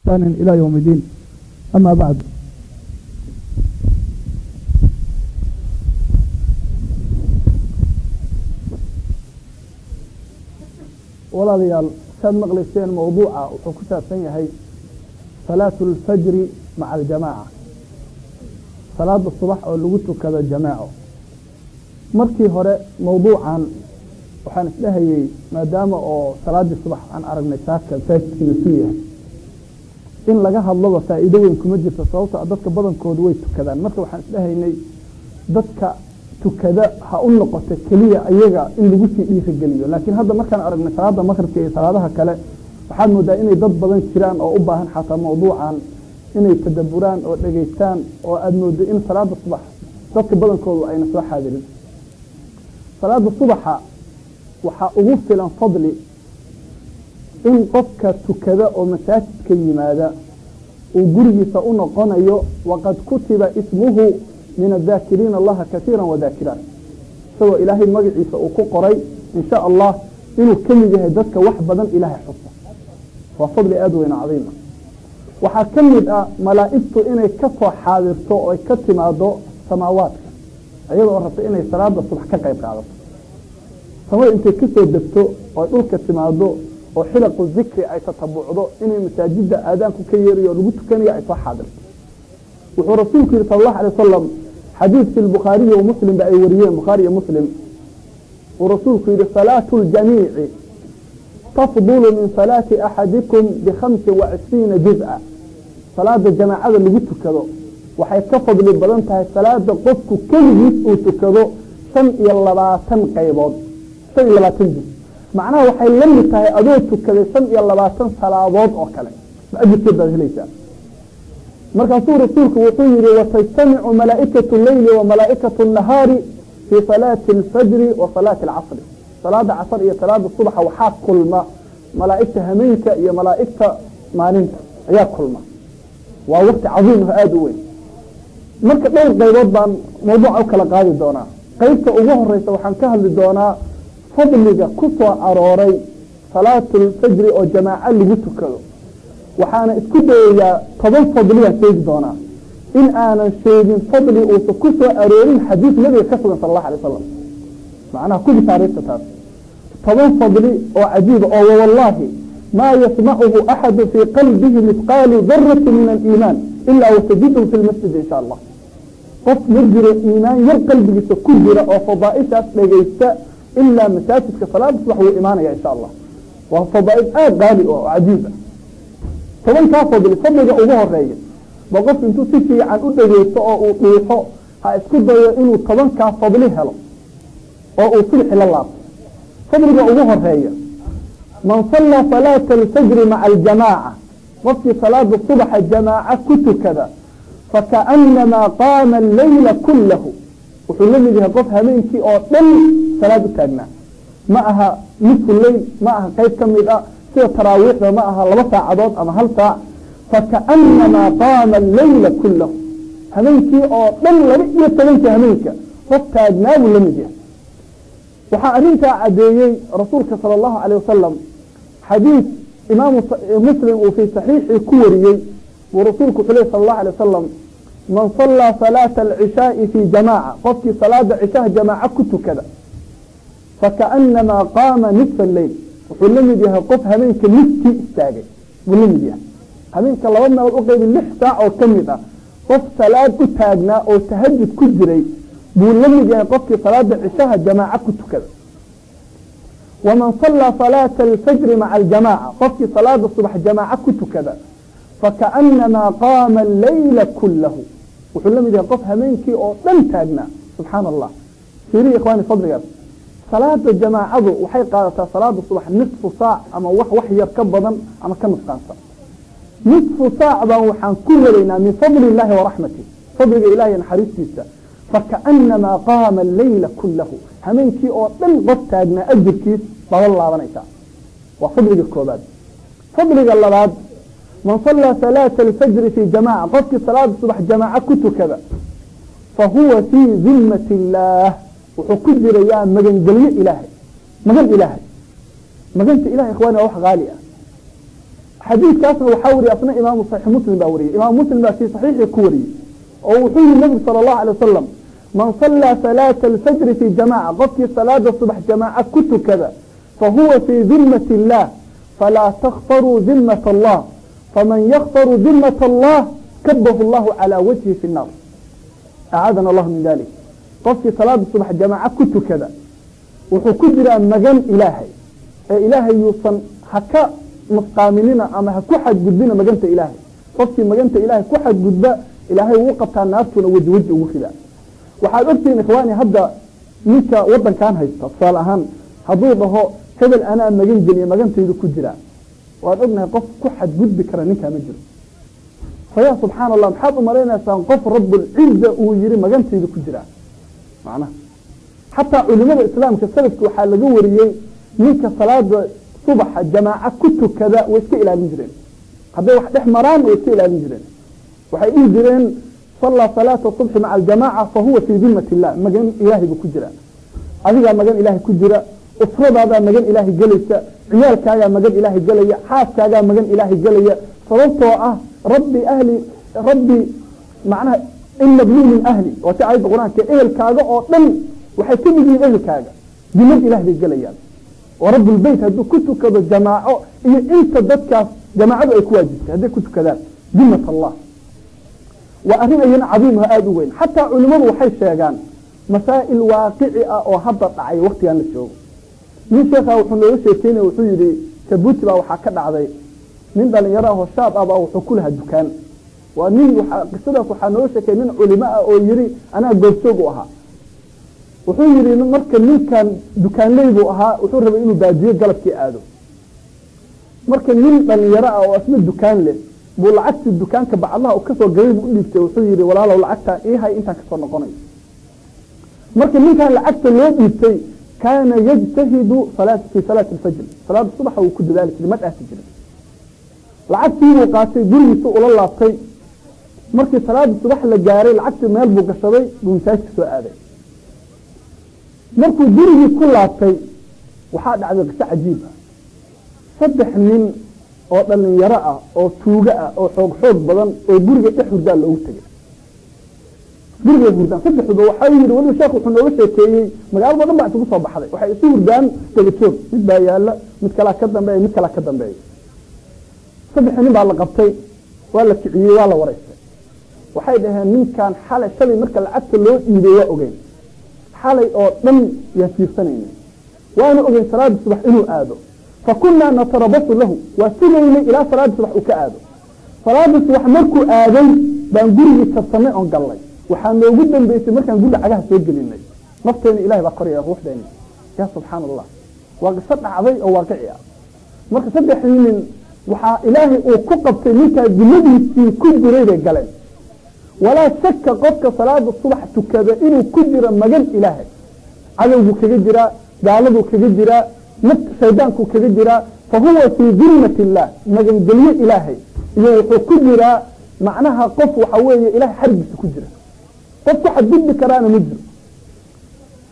بإحسان إلى يوم الدين. أما بعد، walaalayaal, saad maqlayseen, mawduuca wuxuu ku saabsan yahay salaatu alfajri maca aljamaaca, salaada subax oo lagu tukado jamaaco. Markii hore mawduucan waxaan isdhahayey, maadaama oo salaaddii subax aan aragnay saaka masaajidkiina suu yahay, in laga hadloba faa'iido weyn kuma jirto, sababto dadka badankoodu way tukadaan. Marka waxaan isdhahaynay dadka tukada ha u noqoto keliya ayaga in lagu sii dhiirigeliyo. Laakiin hadda markaan aragnay salaada maqribka iyo salaadaha kale, waxaad moodaa inay dad badan jiraan oo u baahan xataa mawduucan inay tadaburaan oo dhegeystaan, oo aada moodo in salaada subax dadka badankoodu ayna soo xaadirin. Salaada subaxa waxaa ugu filan fadli in qofka tukada oo masaajidka yimaada uu gurigiisa u noqonayo waqad kutiba ismuhu min addaakiriina allaha kaiira wadaakiraat, isagoo ilaahay magaciisa uu ku qoray in sha Allah inuu ka mid yahay dadka wax badan ilaahay xusa. Waa fadli aada weyn oo cadiima. Waxaa ka mid ah malaa'igtu inay ka soo xaadirto oo ay ka timaado samaawaadka, iyadoo rabta inay salaada subax ka qayb qaadato. Samada intay kasoo degto oo ay dhulka timaado oo xilaqu zikri ay tatabucdo, inay masaajida aadaanku ka yeerayo oo lagu tukanayo ay soo xaadirto. Wuxuu rasuulku yihi sala allahu alay wasalam, xadiid fi lbukhaariyi wa Muslim ba ay wariyeen, Bukhaari iyo Muslim, uu rasuulku yihi: salaatu ljamiici tafdulu min salaati axadikum bi25 juz-a. Salaada jamaacada lagu tukado waxay ka fadli badan tahay salaada qofku keligiis uu tukado 25 qaybood, 25 juz. Macnaha waxay la mid tahay adoo tukaday 25 salaadood oo kale ma ajirkeed baad helaysaa. Markaasuu rasuulku wuxuu yihi: watajtamicu malaa'ikatu leyli wa malaa'ikatu nahaari fii salaati alfajri wa salaati alcasri. Salaada casar iyo salaada subaxa waxaa kulma malaa'igta hameenka iyo malaa'igta maalinta ayaa kulma. Waa wakti cadiim ah, aada u weyn. Marka dhowr qaybood baan mawduuca u kala qaadi doonaa. Qaybta ugu horeysa waxaan ka hadli doonaa fadliga ku soo arooray salaatulfajri oo jamaaco lagu tukado. Waxaana isku dayayaa 10 fadliyaan sheegi doonaa, in aanan sheegin fadli uusan ku soo aroorin xadiis nabiga ka sugan sala allahu alay wasalam. Macnaha ku bishaaraysta taas, 10 fadli oo cajiiba oo wawallaahi maa yasmacuhu axadu fii qalbihi mithqaalu darati min aliimaan ilaa watajidhu fi lmasjid in sha Allah. Qof ma jiro iimaan yar qalbigiisa ku jira oo fadaaishaas dhegaysta ilaa masaajidka salaada subax wuu imaanaya insha Allah. Waa fadaail aada qaali oo cajiib ah, 10-kaa fadli. Fadliga ugu horeeya ba qofku intuu si fiican u dhegeysto oo uu dhuuxo, ha isku dayo inuu 10-kaa fadli helo oo uu subxi la laabto. Fadliga ugu horeeya: man sallaa salaata alfajri maca aljamaaca, qofkii salaada subaxa jamaaca ku tukada, fakaanamaa qaama alleyla kullahu, wuxuu la mid yahay qof habeenkii oo dhan salaad u taagnaa. Ma aha nisfu leyl, ma aha qayb ka mid ah sida taraawiixda, ma aha 2 saacadood ama hal saac. Fakaanamaa qaama alleyla kullahu, habeenkii oo dhan, 12-ka habeenka qof taagnaa buu la mid yahay. Waxaa arrintaa caddeeyey rasuulka sala allahu alayh wasalam xadiid imaamu Muslim uu fii saxiixii ku wariyey, buu rasuulku wuxuu ley sala allahu alay wasalam: man sallaa salaata alcishaai fii jamaaca, qofkii salaada cishaha jamaaca ku tukada, fakaanamaa qaama nisfa alleyl, wuxuu la mid yahay qof habeenka niskii istaagay buu la mid yahay. Habeenka laba meelood u qaybi, 6 saac oo ka mid ah qof salaad u taagnaa oo tahajud ku jiray buu la mid yahay qofkii salaada cishaha jamaaca ku tukada. Waman sallaa salaata alfajri maca aljamaaca, qofkii salaada subax jamaaca ku tukada, fakaanamaa qaama alleyla kullahu, wuxuu la mid yahay qof habeenkii oo dhan taagnaa. Subxaana Allah, fiiriya ikhwaani fadligaas. Salaada jamaacadu waxay qaadataa salaada subax nisfu saac ama wax yar ka badan ama ka nusqaansan. Nisfu saac baan waxaan ku helaynaa min fadli illahi waraxmatih, fadliga ilahay naxariistiisa, fakaanamaa qaama alleyla kullahu, hameenkii oo dhan qof taagnaa ajirkiis baad la laabanaysaa. Waa fadliga koobaad. Fadliga labaad: man sallaa salaata alfajri fii jamaca, qofkii salaada subax jamaaco ku tukada, fahuwa fii dimmati illaah, wuxuu ku jirayaa magangelyo Ilaahay, magan Ilaahay. Maganta Ilahay, ikhwani, waa wax qaali ah. Xadiidkaasna waxaa wariyay asna Imaamu Saxiix Muslim baa wariyay. Imaamu Muslim baa fii saxiixii ku wariyey oo wuxuu yihi Nabigu sala allahu alay wasalam: man sallaa salaata alfajri fii jamaca, qofkii salaada subax jamaaca ku tukada, fahuwa fii dimmati illah, falaa takhfaruu dimmat allah, faman yakfaru dimmat allah kabahu allahu calaa wajhi fi nnaar, acaadana allahu min dalik. Qofkii salaada subax jamaaca ku tukada wuxuu ku jiraa magan Ilaahay, ee Ilaahay yuusan ha ka nusqaaminina ama ha ku xadgudbina maganta Ilaahay. Qofkii maganta Ilaahay ku xadgudba, Ilaahay wuu qabtaa, naartuna weji weji ugu ridaa. Waxaad ogtihiin, ikhwaani, hadda ninka wadankan haysta tusaale ahaan hadduu dhaho hebel anaa magan geliya, magantaydu ku jiraa, waad ognahay qof ku xadgudbi kara ninkaa ma jiro. Fayaa subxaana allah, maxaad u malaynaysaan qof Rabbulciza uu yihi magantaydu ku jiraa? Macnaha xataa culimada islaamka salafka waxaa laga wariyey ninka salaada subaxa jamaaca ku tukada way iska ilaalin jireen. Hadday wax dhex maraan way iska ilaalin jireen. Waxay dhihi jireen: sallaa salaata subxi maca aljamaaca fahuwa fii dimmati illah, magan Ilaahay buu ku jiraa. Adigaa magan Ilaahay ku jira, usradaadaa magan Ilaahay gelaysa, ciyaalkaagaa magan Ilaahay gelaya, xaaskaagaa magan Ilaahay gelaya, sababtoo ah rabbi ahli rabbi macnaha ina bnii min ahli, waa si aayadda Qur-aanka. Ehelkaaga oo dhan waxay ka mid yihiin ehelkaaga, dimad Ilaah bay gelayaan. Oo rabbulbeyt hadduu ku tukado jamaaco iyo inta dadkaas jamaacadu ay ku waajibtay hadday ku tukadaan, dimat allah. Waa arrin ayana cadiimaha aada u weyn. Xataa culimmadu waxay sheegaan masaa'il waaqici ah oo hadda dhacay waktigan la joogo. Nin sheekha wuxuu nooga sheekeynaya, wuxuu yidhi Jabuuti baa waxaa ka dhacday nin dhalinyaro ah oo shaab ah baa wuxuu ku lahaa dukaan. Waa nin qisadaas waxaa nooga sheekay nin culimo ah oo yidhi anaa goobjoog u ahaa. Wuxuu yidhi marka ninkan dukaanley buu ahaa, wuxuu rabay inuu baadiyo galabkii aado. Marka nin dhalinyaro ah oo asna dukaan leh buu lacagtii dukaanka bacdaha u kasoo gaday buu u dhiibtay. Wuxuu yidhi: walaalow, lacagtaan ii hay intaan kasoo noqonayo. Marka ninkan lacagta loo dhiibtay kaana yajtahidu fi salaati alfajr, salaada subaxa wuu ku dadaali jiray, ma dhaafi jirin. Lacagtiibuu qaatay, gurigiisa ula laabtay. Markii salaada subax la gaaray, lacagtii meel buu gashaday, buu masaajidka soo aaday. Markuu gurigii ku laabtay waxaa dhacday qiso cajiib ah. 3 nin oo dhalinyaro ah oo tuugo ah oo xoog xoog badan oo guriga dhex hurdaa loogu tegay. Gurigay hurdaan saddexduba. Waxaa yidhi weliba sheekh wuxuu nooga sheekeeyey magaalado dhan baa isugu soo baxday. Waxay isu hurdaan daba joog, mid baa yaala, mid kalaa ka dambeeya, mid kalaa ka dambeeya. Saddexda nin baa la qabtay, waa la kiciyey, waa la wareystay. Waxay dhaheen ninkan xalay shalay marka lacagta loo dhiibay waa ogeyn, xalay oo dhan yaan fiirsanayna, waana ogeyn salaada subax inuu aado. Fa kunnaa natarabasu lahu, waa sugaynay ilaa salaada subax uu ka aado. Salaada subax markuu aaday baan gurigii jabsanay oon gallay. Waxaa noogu dambeysay markaan guriga cagaha soo gelinay. Nafteena Ilahay baa koraya, ruuxdeena. Ya subxaana allah, waa qiso dhacday oo waaqici ah. Marka saddexdii nin waxaa Ilaahay uu ku qabtay ninkaa dimadiisii ku jiray bay galeen. Walaa shaka qofka salaada subax tukada inuu ku jiro magan Ilaahay. Cadowguu kaga jiraa, gaaladuu kaga jiraa, naf shaydaankuu kaga jiraa. Fa huwa fii dimmati illah, magangelyo Ilaahay iyo wuxuu ku jiraa. Macnaha qof waxa weeye Ilahay xarigiisa ku jira, qof ku xadgudbi karaana ma jiro.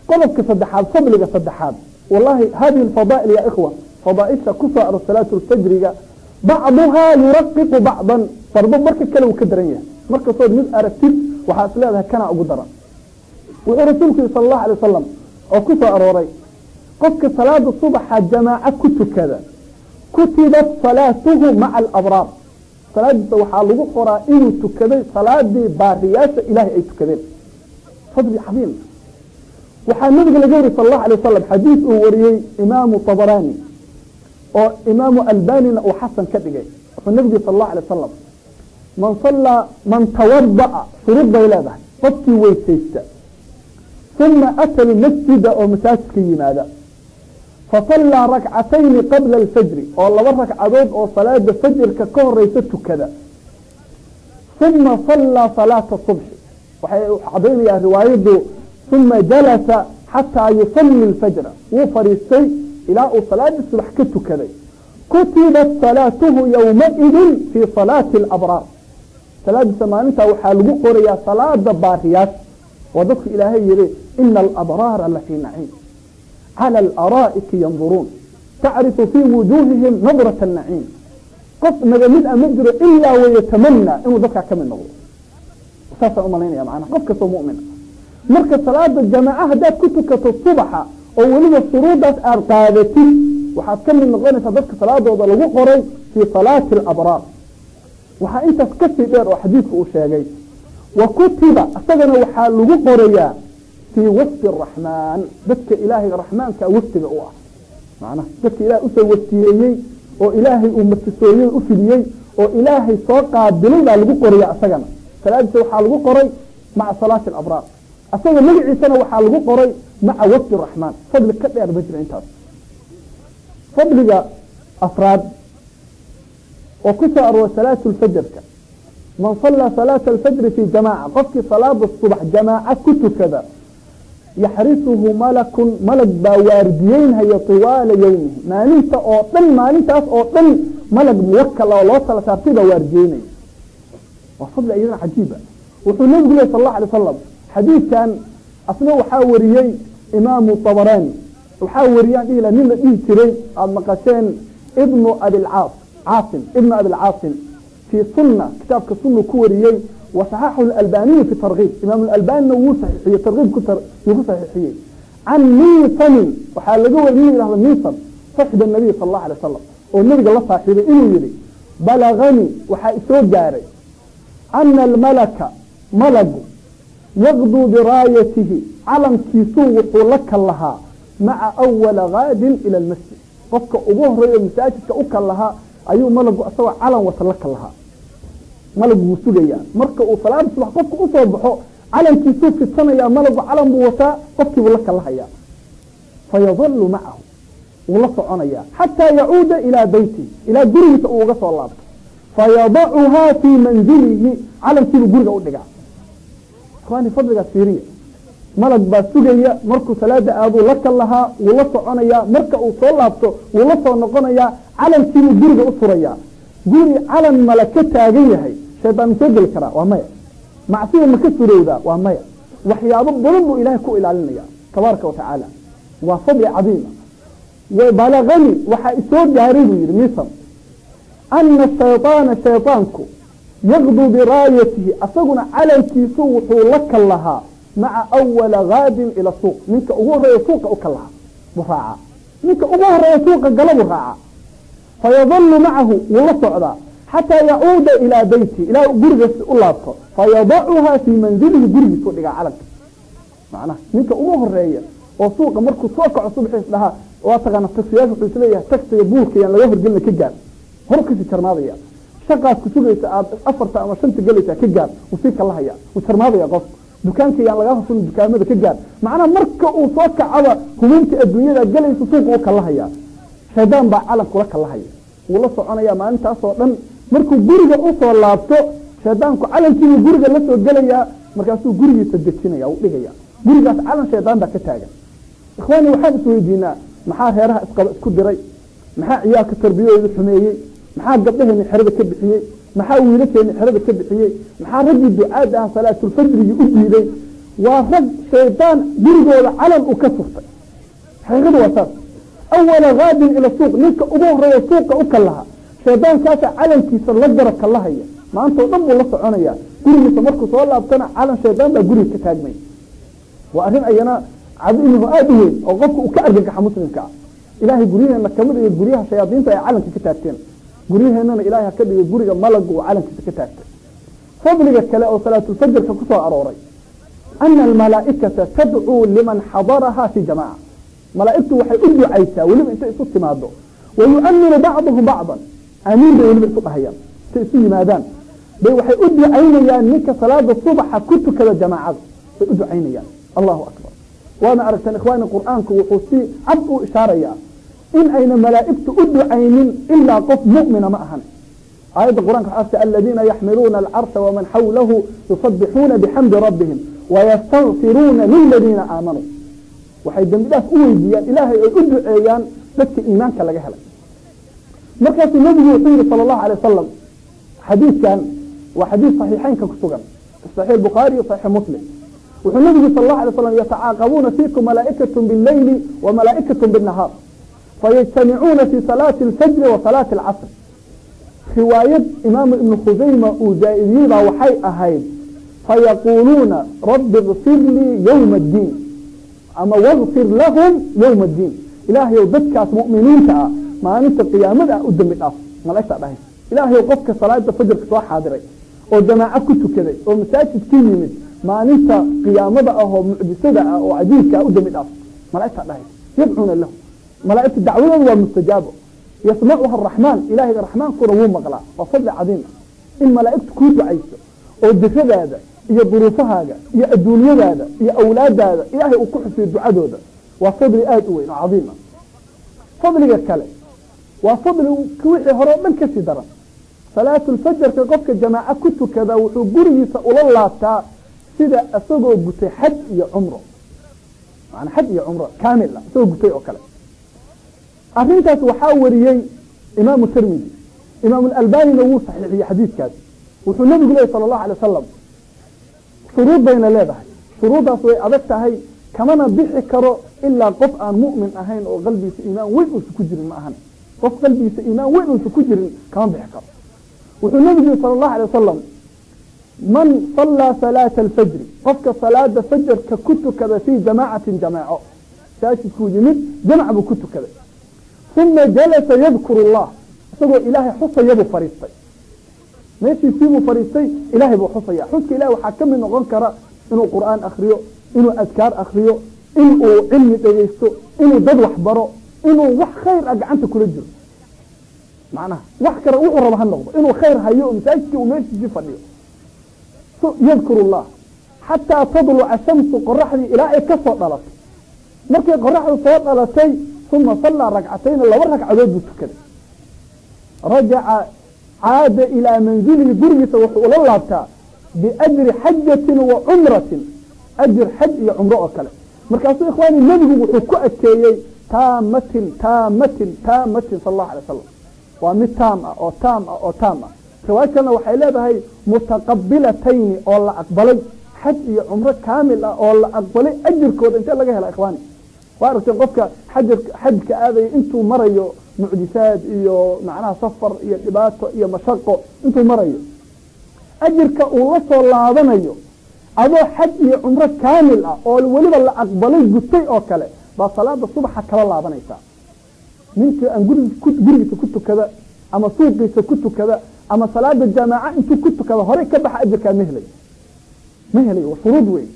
Qodobka saddexaad, fadliga saddexaad, wallahi hadihi alfadaa'il ya ikhwa, fadaaisha ku soo aro salaatu lfajriga bacduhaa yuraqiqu bacdan, fardo marka kale uu ka daran yahay. Markastood mid aragtid waxaa is leedahay kanaa ugu daran. Wuxuu rasuulku yihi sala allahu alay wasalam oo ku soo arooray: qofka salaada subaxa jamaaco ku tukada, kutibat salaatuhu maca alabraar, salaadiisa waxaa lagu qoraa inuu tukaday salaadii baariyaasha Ilahay ay tukadeen. Fadli cadiim. Waxaa nabiga laga wariyey sal allahu alay wasalam xadiis uu wariyey Imaamu Tabarani oo Imaamu Albanina uu xasan ka dhigay. Wuxuu nabigu sal allahu alay wasalam: man sallaa, man tawada'a, shuruud bay leedahay, qofkii weysaysta, uma ata almasjida, oo masaajidka yimaada, fasallaa rakcatayni qabla alfajri, oo 2 ragcadood oo salaada fajrka ka horeysa tukada, uma sallaa salaata subxi, waxay cadaynayaa riwaayadu, uma jalasa xataa yusalli alfajra, wuu fadhiistay ilaa uu salaadii subax ka tukaday, kutibat salaatuhu yowmaidin fii salaati alabraar, salaadiisa maalintaa waxaa lagu qorayaa salaada baariyaasha. Waa dadku Ilaahay yihi: ina alabraara lafii naciim, cala alaraa'iki yanduruun, tacrifu fii wujuuhihim nadrata anaciim. Qof naga mid ah ma jiro ilaa wayatamanaa inuu dadkaa ka mid noqdo. Saasaan umalaynaya macnaha qof kastoo mu'min ah. Marka salaada jamaaca haddaad ku tukato subaxa oo weliba shuruudaas aad qaadatid, waxaad ka mid noqonaysaa dadka salaadooda lagu qoray fii salaati alabraar. Waxaa intaas kasii dheer oo xadiidku uu sheegay, wa kutiba, isagana waxaa lagu qorayaa fii wafdi araxmaan, dadka ilaahay raxmaanka wafdiga u ah, macnaha dadka ilahay usoo waftiyeeyey oo ilaahay uu martisooyey u fidiyey oo ilaahay soo qaabilay baa lagu qoraya. Isagana salaadiisa waxaa lagu qoray maca salaati alabraar, asaga magaciisana waxaa lagu qoray maca wafdi raxmaan. Fadli ka dheer ma jira intaas. Fadliga afraad oo ku soo arooray salaatu lfajarka, man sallaa salaata alfajri fi jamaaca, qofkii salaada subax jamaaca ku tukada, yaxrisuhu malakun, malag baa waardiyeynhaya tiwaala yowmihi, maalinta oo dhan, maalintaas oo dhan malag muwakal oo loo tala saartay baa waardiyeynaya. Waa fadli iyadana cajiiba. Wuxuu nabigu leh sal allahu alay wasalam, xadiidkan asna waxaa wariyey imaamu طabarani, waxaa wariyaan dhihi laha nin la dhihi jiray aada maqasheen ibnu abilcaas, caasim ibnu abilcaasim, fii sunna, kitaabka sunna ku wariyey, wa saxaxahu alalbaniyu fi tarkiib, imaam alalbanina wuu saxiixiyey, tarkiib yuu ku saxiixiyey. Can miisamin waxaa laga wariyay nin yihahdo miisam, saxiba nabiy sal allahu alay wasalam, oo nabiga la saaxiibay, inuu yihi balaganii, waxaa isoo gaaray, ana almalaka, malagu, yaqduu biraayatihi, calankiisuu wuxuu la kal lahaa maca awala gaadin ila almasjid, qofka ugu horeeyo masaajidka u kal lahaa ayuu malagu isagoo calan wata la kal lahaa. Malagu wuu sugayaa marka uu salaada subax qofka usoo baxo, calankiisuu fidsanayaa, malagu calan buu wataa, qofkiibuu la kallahayaa. Fayadalu macahu, wuu la soconayaa xataa yacuuda ilaa beytihi, ilaa gurigiisa uu uga soo laabto. Fayadacuhaa fii manzilihi, calankiibuu guriga u dhigaa. Ikhwaani, fadligaas fiiriya. Malag baa sugaya markuu salaada aaduu la kal lahaa, wuu la soconayaa, marka uu soo laabto wuu la soo noqonayaa, calankiibuu guriga u surayaa. Guri calan mala ka taagan yahay, shaydaan ma soo geli karaa? Waa maya. Macsiya ma ka surowdaa? Waa maya. Waxyaabo badan buu ilaahay ku ilaalinaya tabaaraka wa tacaala. Waa fadli cadiima. Balagani, waxaa isoo gaaray buu yihi misam, ana shayطaana, shayطaanku, yaqduu biraayatihi, asaguna calankiisu wuxuu la kal lahaa maca awala gaadin ila suuq, ninka ugu horeeya suuqa u kal lahaa buu raacaa, ninka ugu horeeya suuqa gala buu raacaa. Fayadalu macahu, wuu la socdaa xataa yacuuda ilaa beyti, ilaa gurigiis u laabto. Fayadacuhaa fii manzilihi, gurigiisu dhigaa calanka. Macnaha ninka ugu horeeya oo suuqa markuu soo kaco subaxiis dhahaa, waa taqaana tagsiyaasha, wuxuu isleeyahay tagsiga buulka yaan laga horgelina, ka gaar, hor kasii jarmaadaya. Shaqaad ku sugaysa aad 4ta ama 5ta gelaysaa, ka gaar, wuu sii kalahaya, wuu jarmaadaya qofku. Dukaanka yaan lagaa horfulin, dukaamada ka gaar. Macnaha marka uu soo kacaba humuumta adduunyada gelaysa, suuqa u kalahaya, shaydaan baa calan kula kalahaya, wuu la soconaya maalintaasoo dhan. Markuu guriga usoo laabto, shaydaanku calankiibuu guriga la soo gelayaa, markaasuu gurigiisa dejinaya, uu dhigaya. Gurigaas calan shaydaan baa ka taagan. Ikhwaani, waxaan isweydiinaa, maxaa reeraha isqaba isku diray? Maxaa ciyaalka tarbiyadooda xumeeyey? Maxaa gabdhaheeni xerada ka bixiyey? Maxaa wiilasheeni xerada ka bixiyey? Maxaa raggii ducaada ah salaatulfajrigii u diiday? Waa rag shaydaan gurigooda calan uu ka surtay. Xaqiiqadu waa saas. Awala gaadin ila suuq, ninka ugu horeeya suuqa u kallaha, shaydaankaasa calankiisa la garab kallahaya, maanta oo dhan buu la soconaya. Gurigiisa markuu soo laabtana calan shaydaan baa guriga ka taagmay. Waa arrin ayana cadiimuhu aada u weyn oo qofka uu ka argagaxa muslimka ah. Ilaahay guryaheena kamid iyo guryaha shayaadiinta ay calanka ka taagteen, guryaheennana ilahay ha ka dhigo guriga malagu uu calankiisa ka taagtay. Fadliga kale oo salaatulfajrka ku soo arooray, ana almalaa'ikata tadcuu liman xadaraha fi jamaca, malaa'igtu waxay u ducaysaa weliba intay isu timaado, wa yu'minu bacduhum bacdan, aamiin bay weliba isu dhahayaan. Intay isu yimaadaan bay waxay u ducaynayaan ninka salaada subaxa ku tukada jamaacada bay u ducaynayaan. Allahu akbar! Waana aragteen ikhwaani, qur'aanku wuxuu si cad u ishaarayaa in ayna malaa'igtu u ducaynin ilaa qof mu'mina ma ahan. Aayadda qur'anka waxaa agta aladiina yaxmiluuna alcarsha waman xawlahu yusabixuuna bixamdi rabbihim wayastakfiruuna liladiina aamanuu. Waxay dembi dhaaf u weydiiyaan ilaahay oy u duceeyaan dadka iimaanka laga helay. Markaasuu nebigu wuxuu yihi sala allahu alay wasalam, xadiidkan waa xadiis saxiixeynka ku sugan, saxiix bukhaari iyo saxiix muslim, wuxuu nebigu sal allahu alay slam: yatacaaqabuuna fiikum malaa'ikatu bileyli wa malaa'ikatu binnahaar, fayajtamicuuna fi salaati alfajri wa salaati alcasr. Riwaayad Imaamu Ibnu Khusayma uu zaa'idiyey baa waxay ahayd fayaquuluuna rabbi ikfir lii yowma addiin ama wakfir lahum yowma addiin. Ilaahayow dadkaas mu'miniinta ah maalinta qiyaamada ah u dembi dhaaf. Malaa'igtaa dhahaysa ilaahayow qofka salaada fajarka soo xaadiray oo jamaaco ku tukaday oo masaajid ka yimid maalinta qiyaamada ah oo mucjisada ah oo cajiibka ah u dembi dhaaf. Malaa'igtaa dhahaysa yadcuuna lahu. Malaa'igta dacwadooda waa mustajaabo, yasmacuha araxmaan, ilaahayga raxmaankuna wuu maqlaa. Waa fadli cadiim ah in malaa'igtu kuu ducayso oo diradaada iyo duruufahaaga iyo adduunyadaada iyo awlaadaada ilaahay uu ku xusiyo ducadooda. Waa fadli aada u weyn oo cadiim ah. Fadliga kale waa fadli wixii hore o dhan kasii daran. Salaatulfajarka qofka jamaaco ku tukada wuxuu gurigiisa ula laabtaa sida isagoo gutay xaj iyo cumro, maanaa xaj iyo cumro kaamil ah isagoo gutay oo kale. Arrintaas waxaa wariyey Imaamu Tirmidi, Imaamu Albanina wuu saxiixiyey xadiidkaas. Wuxuu nabigu leeyay sala allahu alay wasalam, shuruud bayna leedahay, shuruuddaas way adag tahay, kamana bixi karo ilaa qof aan mu'min ahayn oo qalbigiisa iimaan weyn uusa ku jirin ma ahan. Qof qalbigiisa iimaan weyn uusa ku jirin kama bixi karo. Wuxuu nabigu yihi sala allahu alay wasalam, man sallaa salaata alfajri, qofka salaada fajarka ku tukada fii jamaacatin jamaaco, masaajidkuu yimid jamac buu ku tukaday, uma jalasa yadkuru allah, isagoo ilaahay xusayabuu fadhiistay, meeshiisiibuu fadhiistay, ilaahay buu xusaya. Xuska ilahay waxaa ka mid noqon kara inuu qur'aan akriyo, inuu adkaar akriyo, inuu cilmi dhegeysto, inuu dad wax baro, inuu wax khayr ah gacanta kula jiro. Macnaha wax kale wuxuu raba ha noqdo, inuu khayr hayo oo masaajidkii uu meeshiisii fadhiyo. Yadkuru allah xataa tadluca shamsu, qoraxdii ilaa ay ka soo dhalato. Markay qoraxdu soo dhalatay, uma sallaa ragcatayna, laba ragcadood buu tukaday. Rajaca, caada ilaa manzilihi, gurigiisa wuxuu ula laabtaa biajri xajatin wa cumratin, ajir xaj iyo cumro oo kale. Markaasuu ikhwaani nebigu wuxuu ku adkeeyey taamatin taamatin taamatin sala allahu alay wasalam. Waa mid taam ah oo taam ah oo taam ah. Riwaayad kalena waxay leedahay mutaqabilatayni, oo la aqbalay, xaj iyo cumro kaamil ah oo la aqbalay ajirkooda. Intee laga hela ikhwaani? Waa aragteen qofka xajka aadaya intuu marayo mucjisaad iyo macnaha safar iyo dhibaato iyo mashaqo intuu marayo, ajirka uu la soo laabanayo adoo xaj iyo cumro kaamil ah oo weliba la aqbalay gutay oo kale baa salaada subaxa kala laabanaysaa. Ninkii aan gurigiisa ku tukada ama suuqiisa ku tukada ama salaada jamaaca intuu ku tukada horey ka baxa ajirkaa ma helay, ma helay. Waa shuruud weyn.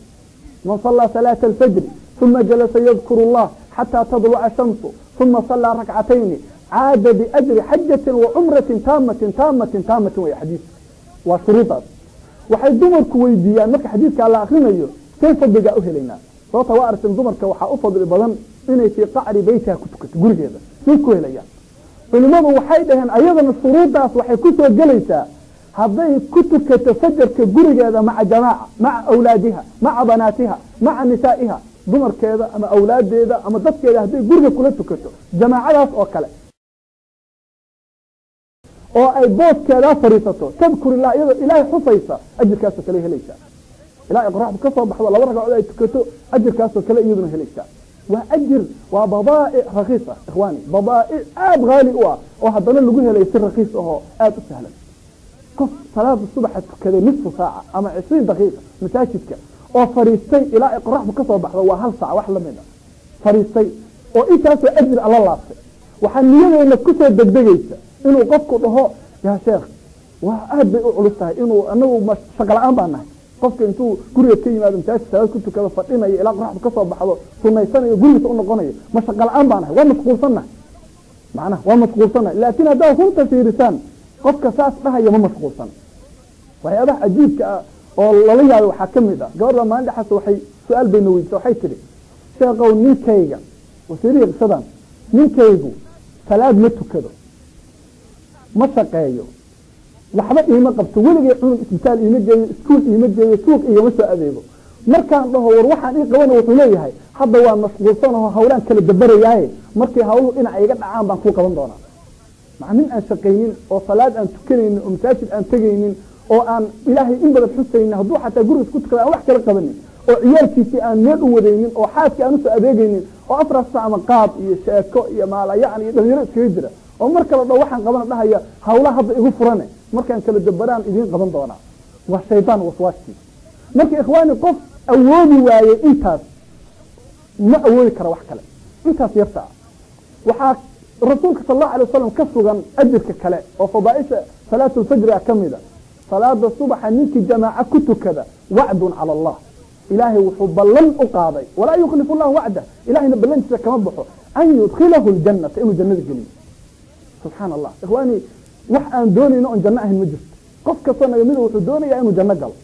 Man sallaa salaata alfajri uma jalasa yadkuru allah xataa tadluca shamsu uma sallaa rakcatayni caada biajri xajatin wa cumratin taamatin taamatin taamatin. Way xadiis waa shuruudaas. Waxay dumarku weydiiyaan marka xadiidkaa la akrinayo, say fadligaa u helaynaa? Sababta waa aragteen dumarka waxaa u fadli badan inay fii qacri beytiha ku tukato gurigeeda. Say ku helayaan? Culimadu waxay dhaheen ayadana shuruuddaas waxay ku soo gelaysaa hadday ku tukato fajarka gurigeeda maca jamaaca, maca awlaadiha, maca banaatiha, maca nisaa'iha, dumarkeeda ama awlaadeeda ama dadkeeda hadday guriga kula tukato jamaacadaas oo kale oo ay booskeedaa fadhiisato tadkur illah iyadoo ilaahay xusaysa, ajirkaasoo kale helaysaa. Ilaa ay qoraxdu ka soo baxdo laba ragcadood ay tukato, ajirkaasoo kale iyaduna helaysaa. Waa ajir, waa badaa'ic rakiis ah ikhwaani, badaa'ic aada haali u ah oo haddana lagu helayo si rakiis ahoo aada u sahlan. Qof salaada subaxa tukaday nisfu saaca ama 20 daqiiqa masaajidka oo fadhiistay ilaa ay qoraxdu ka soo baxdo, waa hal saac wax lamid a fadhiistay oo intaasoo ajir alla laabtay. Waxaa niyadeena kusoo degdegaysa inuu qofku dhaho yaa sheekh, waa aad bay u culus tahay inuu anagu shaqo la-aan baa nahay. Qofka intuu guriga ka yimaado masaajid salaad ku tukado fadhinayo ilaa qoraxdu ka soo baxdo, sunaysanayo, gurigiisa u noqonayo, ma shaqo la-aan baa nahay? Waa mashquulsannahay, macnaha waa mashquulsannahay. Laakiin haddaad runta fiirisaan, qofka saas dhahaya ma mashquulsan. Waxyaabaha cajiibka ah oo lala yaabay waxaa ka mid ah gabadha maalin dhexaas waxay su-aal bayna weydiisay. Waxay tidhi, sheekow, ninkayga wasiirihi qisadan, ninkaygu salaad ma tukado, ma shaqeeyo, waxba iima qabto, weligay cunug isbitaal iima geeyo, iskuul iima geeyo, suuq igama soo adeego. Markaan dhaho war waxaan ii qabana, wuxuu leeyahay hadda waan mashquulsanaho, hawlaan kala dabarayaaye, markay hawluhu dhinaca iga dhacaan baan kuu qaban doonaa. Maca nin aan shaqaynin oo salaad aan tukanaynin oo masaajid aan tegaynin oo aan ilaahay in badan xusaynin, hadduu xataa gurigiis ku tukada aan wax kala qabanin, oo ciyaalkiisii aan meel u wadaynin, oo xaaskii aan usoo adeegaynin, oo 4 saac ama qaad iyo sheeko iyo maalayacni iyo dhalinyaro iskaga jira, Oo marka la dhaho waxaan qabana dhahaya hawlaha hadda igu furane, markaan kala dabaraan idiin qaban doonaa. Waa shaydaan waswaaskii. Marka ikhwaani, qof awoodi waayey intaas ma awoodi kara wax kale. Intaas yarta ah waxaa rasuulka sal allahu alay wasalam ka sugan ajirka kale oo fadaaisha salaatulfajri ah ka mida. Salaada subaxa ninkii jamaaco ku tukada, wacdun cala Allah, ilaahay wuxuu ballan u qaaday, walaa yukhlifu llahu wacdah, ilahayna ballantiisa kama baxo, an yudkhilahu ljannata, inuu jannada geliyo. Subxaana Allah, ikhwaani, wax aan doonayno oon janno ahayn ma jirto. Qof kastoo naga mida wuxuu doonayaa inuu janno galo.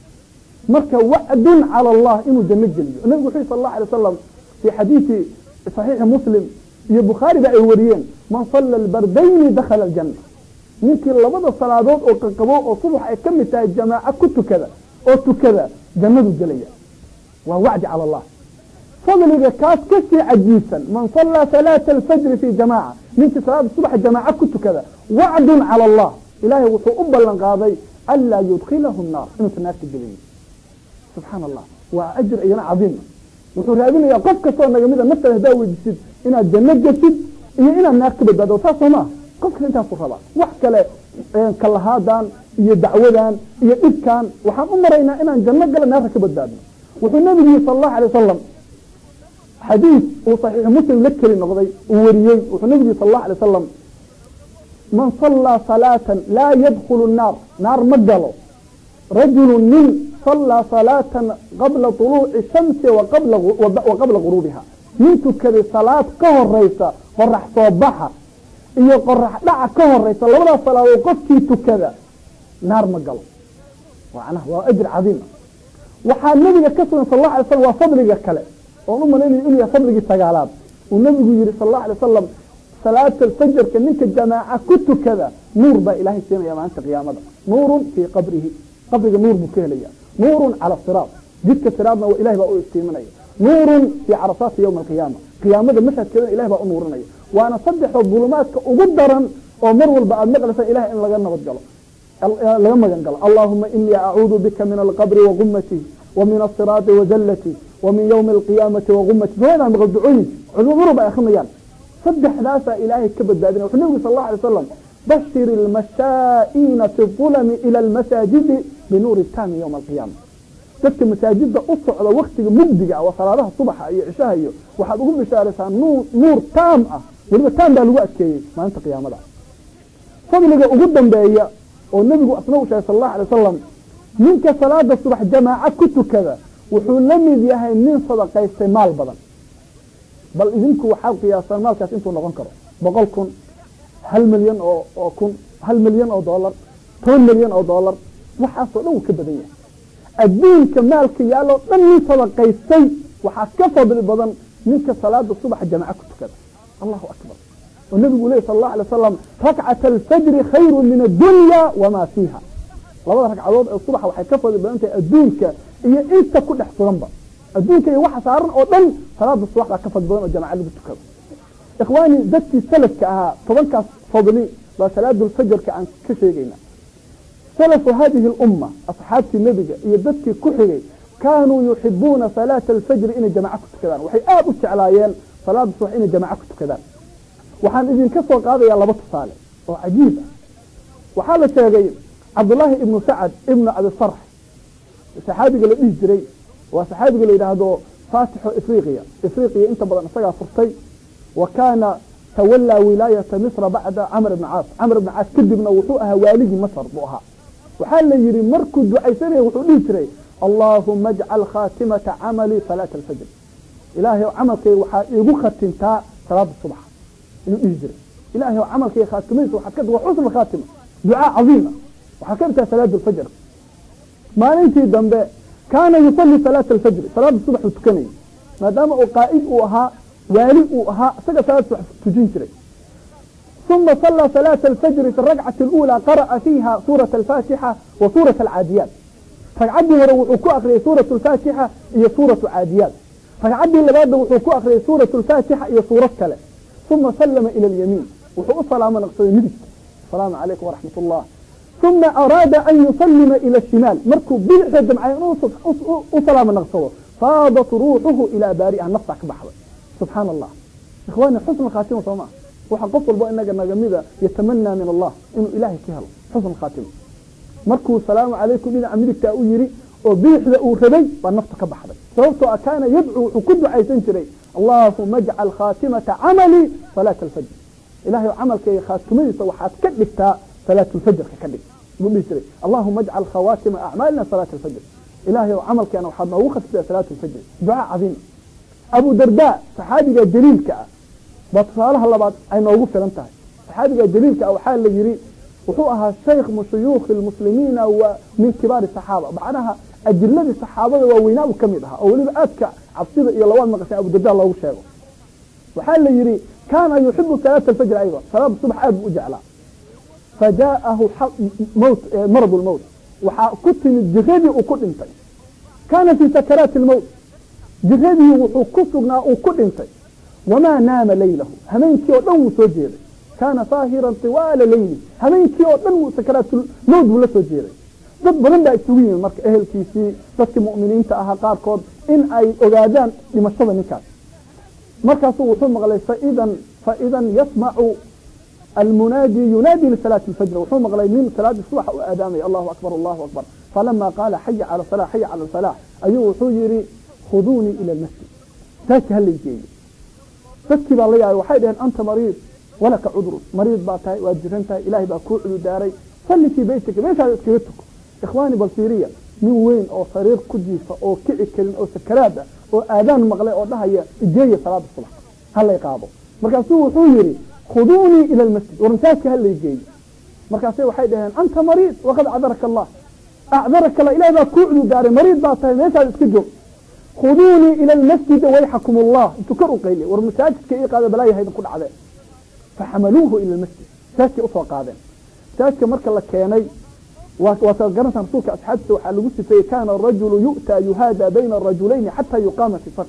Marka wacdun cala Allah inuu janno geliyo. Nabigu wuxuu yihi sal allahu alay wasalam fi xadiidi saxiixi Muslim iyo Bukhaari ba ay wariyeen: man salla albardayni dakhala aljanna. Ninkii labada salaadood oo qaqabo oo subax ay ka mid tahay jamaaco ku tukada oo tukada, jannadu gelaya. Waa wacdi cala Allah. Fadliga kaas ka sii cajiibsan: man sallaa salaata alfajri fi jamaaca, ninkii salaada subaxa jamaaco ku tukada, wacdun cala Allah, ilaahay wuxuu u ballan qaaday anlaa yudkhilahu nnaar, inuusan naarta gelinin. Subxaana Allah, waa ajir iyana cadiima. Wuxuu raadinayaa qof kastoo naga mida, naftada haddaa weydisid, inaad janno geshid iyo inaad naar ka badbaado. Saas soo maaha? Qof kasta intaasuu rabaa. Wax kale kalahaadan iyo dacwadan iyo dhibkan waxaan u maraynaa inaan janno gala, naarta ka badbaadno. Wuxuu nabigu yihi sal allahu alay wasalam, xadiis uu saxiixu Muslim la keli noqday uu wariyey, wuxuu nabigu yihi sal allahu alay wasalam: man sallaa salaatan laa yadkhulu naar, naar ma galo, rajulu nin sallaa salaatan qabla طuluuci shamsi wa qabla guruubiha, nin tukaday salaad ka horeysa qorax soo baxa iyo qorax dhaca ka horeysa, labadaas salaadood qofkii tukada naar ma galo. Macnaha waa ajir cadiima. Waxaa nabiga ka sugan sal alla alay slam, waa fadliga kale oon u malaynayo inuu yahay fadligii sagaalaad, uu nabigu yihi sal allahu alay wasalam: salaata alfajarka ninka jamaaca ku tukada, nuur baa ilaahay siinaya maalinta qiyaamada, nuurun fii qabrihi, qabriga nuur buu ka helaya, nuurun cala siraat, jidka siraadna ilahay baa u iftiiminaya, nuurun fii carasaati yowma alqiyaama, qiyaamada mashhadkeedana ilahay baa u nuurinaya. Waana saddexoo dulumaadka ugu daran oo mar walba aad maqlaysaa ilahay in laga nabad galo, laga magan galo: allahuma inii acuudu bika min alqabri wagummatihi wa min asiraati wazallati wa min ywmi alqiyaamati wagummati. Sawadaa maqal ducooyinka culimadu ba ay akrinayaan. Saddexdaasaa ilaahay ka badbaadinaya. Wuxuu nabigu sal allahu alay wasalam: bashir ilmashaa'iina fi ulami ila almasaajidi binuuri taami yowma alqiyaama. Dadka masaajida u socda waktiga mugdiga ah, waa salaadaha subaxa iyo cishaha, iyo waxaad ugu bishaaraysaa nuur taam ah. Weliba taam baa lagu adkeeyey maalinta qiyaamada. Fadliga ugu dambeeya oo nebigu asna u sheegay sal allahu alay wasalam: ninka salaada subax jamaaco ku tukada wuxuu la mid yahay nin sadaqaystay maal badan. Bal idinku waxaad qiyaasaan maalkaas intuu noqon karo: 100,000, 1 milyan oo kun, 1 milyan oo dollar, 10 milyan oo dollar, waxaasoo dhan wuu ka badan yahay. Adduunka maalka yaaloo dhan nin sadaqaystay waxaa ka fadli badan ninka salaada subaxa jamaaco ku tukada. Allahu akbar! Oo nabigu ley sal allahu alay wasalam: rakcat alfajri khayru min addunya wamaa fiiha. Labada ragcadood ee subaxa waxay ka fadli badan tahay adduunka iyo inta ku dhex suganba. Adduunka iyo waxa saaran oo dhan salaada subax baa ka fadli badan oo jamaca lagu tukado. Ikhwaani, dadkii salafka ahaa tobankaas fadli baa salaadulfajarka aan ka sheegayna. Salafu hadihi lumma, asxaabtii nebiga iyo dadkii ku xigay, kaanuu yuxibuuna salaata alfajri, inay jamaco ku tukadaan. Waxay aada u jeclaayeen salaada subax inay jamaco ku tukadaan. Waxaan idinka soo qaadayaa laba tusaale oo cajiib ah. Waxaa la sheegay Cabdullaahi ibnu Sacad ibnu Abi Sarx, saxaabiga la dhihi jiray, waa saxaabiga la yidhaahdo faatixu Ifriqiya. Ifriqiya inta badan isagaa furtay. Wa kaana tawallaa wilaayata Misra bacda Camr ibn Caas. Camr ibn Caas kadibna wuxuu ahaa waaligii Masr buu ahaa. Waxaa la yidhi markuu ducaysanaya wuxuu dhihi jiray: allaahuma ajcal khaatimata camalii salaata alfajr. Ilaahay camalkayga waxaa iigu khatimtaa salaada subaxa, inuu dhihi jiray. Ilahay camalkayga khaatimadiisa waxaad ka, waa xusn khaatima, ducaa cadiima, waxaad ka dhigtaa salaada alfajr. Maalintii dambe kaana yusalli salaata alfajri, salaada subax uu tukanayay, maadaama uu qaa'id uu ahaa, waali uu ahaa, isaga salaada subax tujin jiray. ثuma صلى صلاة الفجر، في الركعة الأولى قرأ فيها سورة الفاتحة وسورة العاديات. ragcaddii hore wuxuu ku akriyay suurة الفaatixa iyo suuratu Caadiyaat. Ragcaddii labaadna wuxuu ku akriyay suurة الفaatixa iyo suurad kale. ثuma sallama ilى اlyamiin, wuxuu u salaamo naqsaday midigta: asalaamu calaykum waraxmat ullah. ثuma araada an yusalima ilى الshimaal, markuu bidixda damcay inuu u salaamo naqsado, faadat ruuxuhu ilaa baari'iha, naftaa ka baxday. Subxaana Allah, ikhwaani, xusn khaatima soo maa? Waxa qof walba inaga nagamida yatamanaa min Allah inuu ilaahay ka helo xusn khaatima. Markuu salaamu calaykum dhinaca midigtaa u yiri oo bidixda uu rabay baa nafta ka baxday, sababtoo ah kaana yadcuu, wuxuu ku ducaysan jiray allahuma ajcal khaatimata camalii salaata alfajr. Ilahay camalkayga khaatimadiisa waxaad ka dhigtaa salaatulfajrka ka dhig buu dhihi jiray. Allahuma ajcal khawaatima acmaalina salaata alfajr. Ilahay camalkeena waxaad noogu khatimtaa salaat alfajr. Ducaa cadiima. Abu Darda, saxaabiga jaliilka ah, baa tusaalaha labaad ay noogu filan tahay. Saxaabiga jaliilka ah waxaa la yiri wuxuu ahaa shaykh min shuyuukhi lmuslimiina wa min kibaari saxaaba, macnaha ajiladii saxaabada waaweynaa uu ka mid ahaa, oo weliba aadka cabsida iyo labaad maqashay Abu Darda loogu sheego. Waxaa la yidhi kaana yuxibu salaata alfajr aydan, salaada subax aad buu u jeclaa. Fajaa'ahu mawt, marad lmowt, waxaa ku timid jiradii uu ku dhintay. Kaana fii sakaraati lmowt, jiradii wuxuu ku sugnaa uu ku dhintay. Wamaa naama laylahu, hameenkii oo dhan wuu soo jeeday. Kaana saahiran tiwaala leyli, hameenkii oo dhan wuu sakaraatulmowt buu la soo jeeday. Dad badan baa isugu yimid marka, ehelkiisii, dadkii mu'miniinta ahaa qaarkood, in ay ogaadaan dhimashada ninkaas. Markaasuu wuxuu maqlay faidan yasmacu almunaadi yunaadi lisalaati alfajr. Wuxuu maqlay nin salaadii subaxa u aadaamaya, allahu akbar, allahu akbar. Falama qaala xaya cala salah, xaya cala alfalax, ayuu wuxuu yidhi khuduunii ila almasjid, masaajidka ha laygeeyo. Dadkii baa la yaabay, waxay dhaheen anta mariid walaka cudrun, mariid baa tahay, waad jiran tahay, ilahay baa kuu cudurdaaray, salli fii beytika, meeshaada iskaga tuko. Ikhwaani, bal fiiriya, nin weyn oo sariir ku jiifa oo kici karin oo sakaraad ah oo aadaan maqlay oo dhahaya igeeya salaada subax halay qaado. Markaasuu wuxuu yidhi khuduunii ila almasjid, war masaajidka ha laygeeyo. Markaase waxay dhaheen anta mariid waqad cadaraka allah, acdaraka allah, ilahay baa kuu cudurdaaray, mariid baa tahay, meeshaada iska joog. Khuduunii ila almasjid wayxakum allah, intuu kor u qayliy, war masaajidka ii qaada, balaaya haydin ku dhacdeen. Faxamaluuhu ila almasjid, masaajidkay usoo qaadeen. Masaajidka marka la keenay, waa garantaan rasuulka asxaabtiisa waxaa lagu sifeeyey kaana arajulu yu'taa yuhaada bayna arajulayni xataa yuqaama fi saf.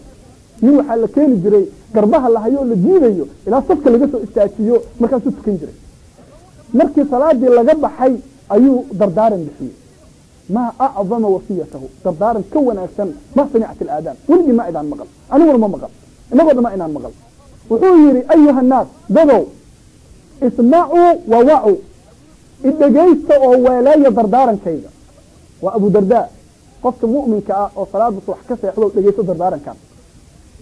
Nin waxaa la keeni jiray garbaha la hayo oo la jiidayo ilaa safka laga soo istaajiyo, markaasuu tukan jiray. Markii salaadii laga baxay ayuu dardaaran bixiyey. Maa acdama wasiyatahu, dardaaran ka wanaagsan ma samicat alaadaan, weligii ma idaan maqal, aniguna ma maqal, inagoo dhan ma inaan maqal. Wuxuu yidhi ayuha annaas, dadow, ismacuu wawacuu, idhegaysta oo weeleeya dardaarankayga. Waa Abu Darda. Qofka mu'minka ah oo salaada subax ka seexdo, dhegaysto dardaarankan.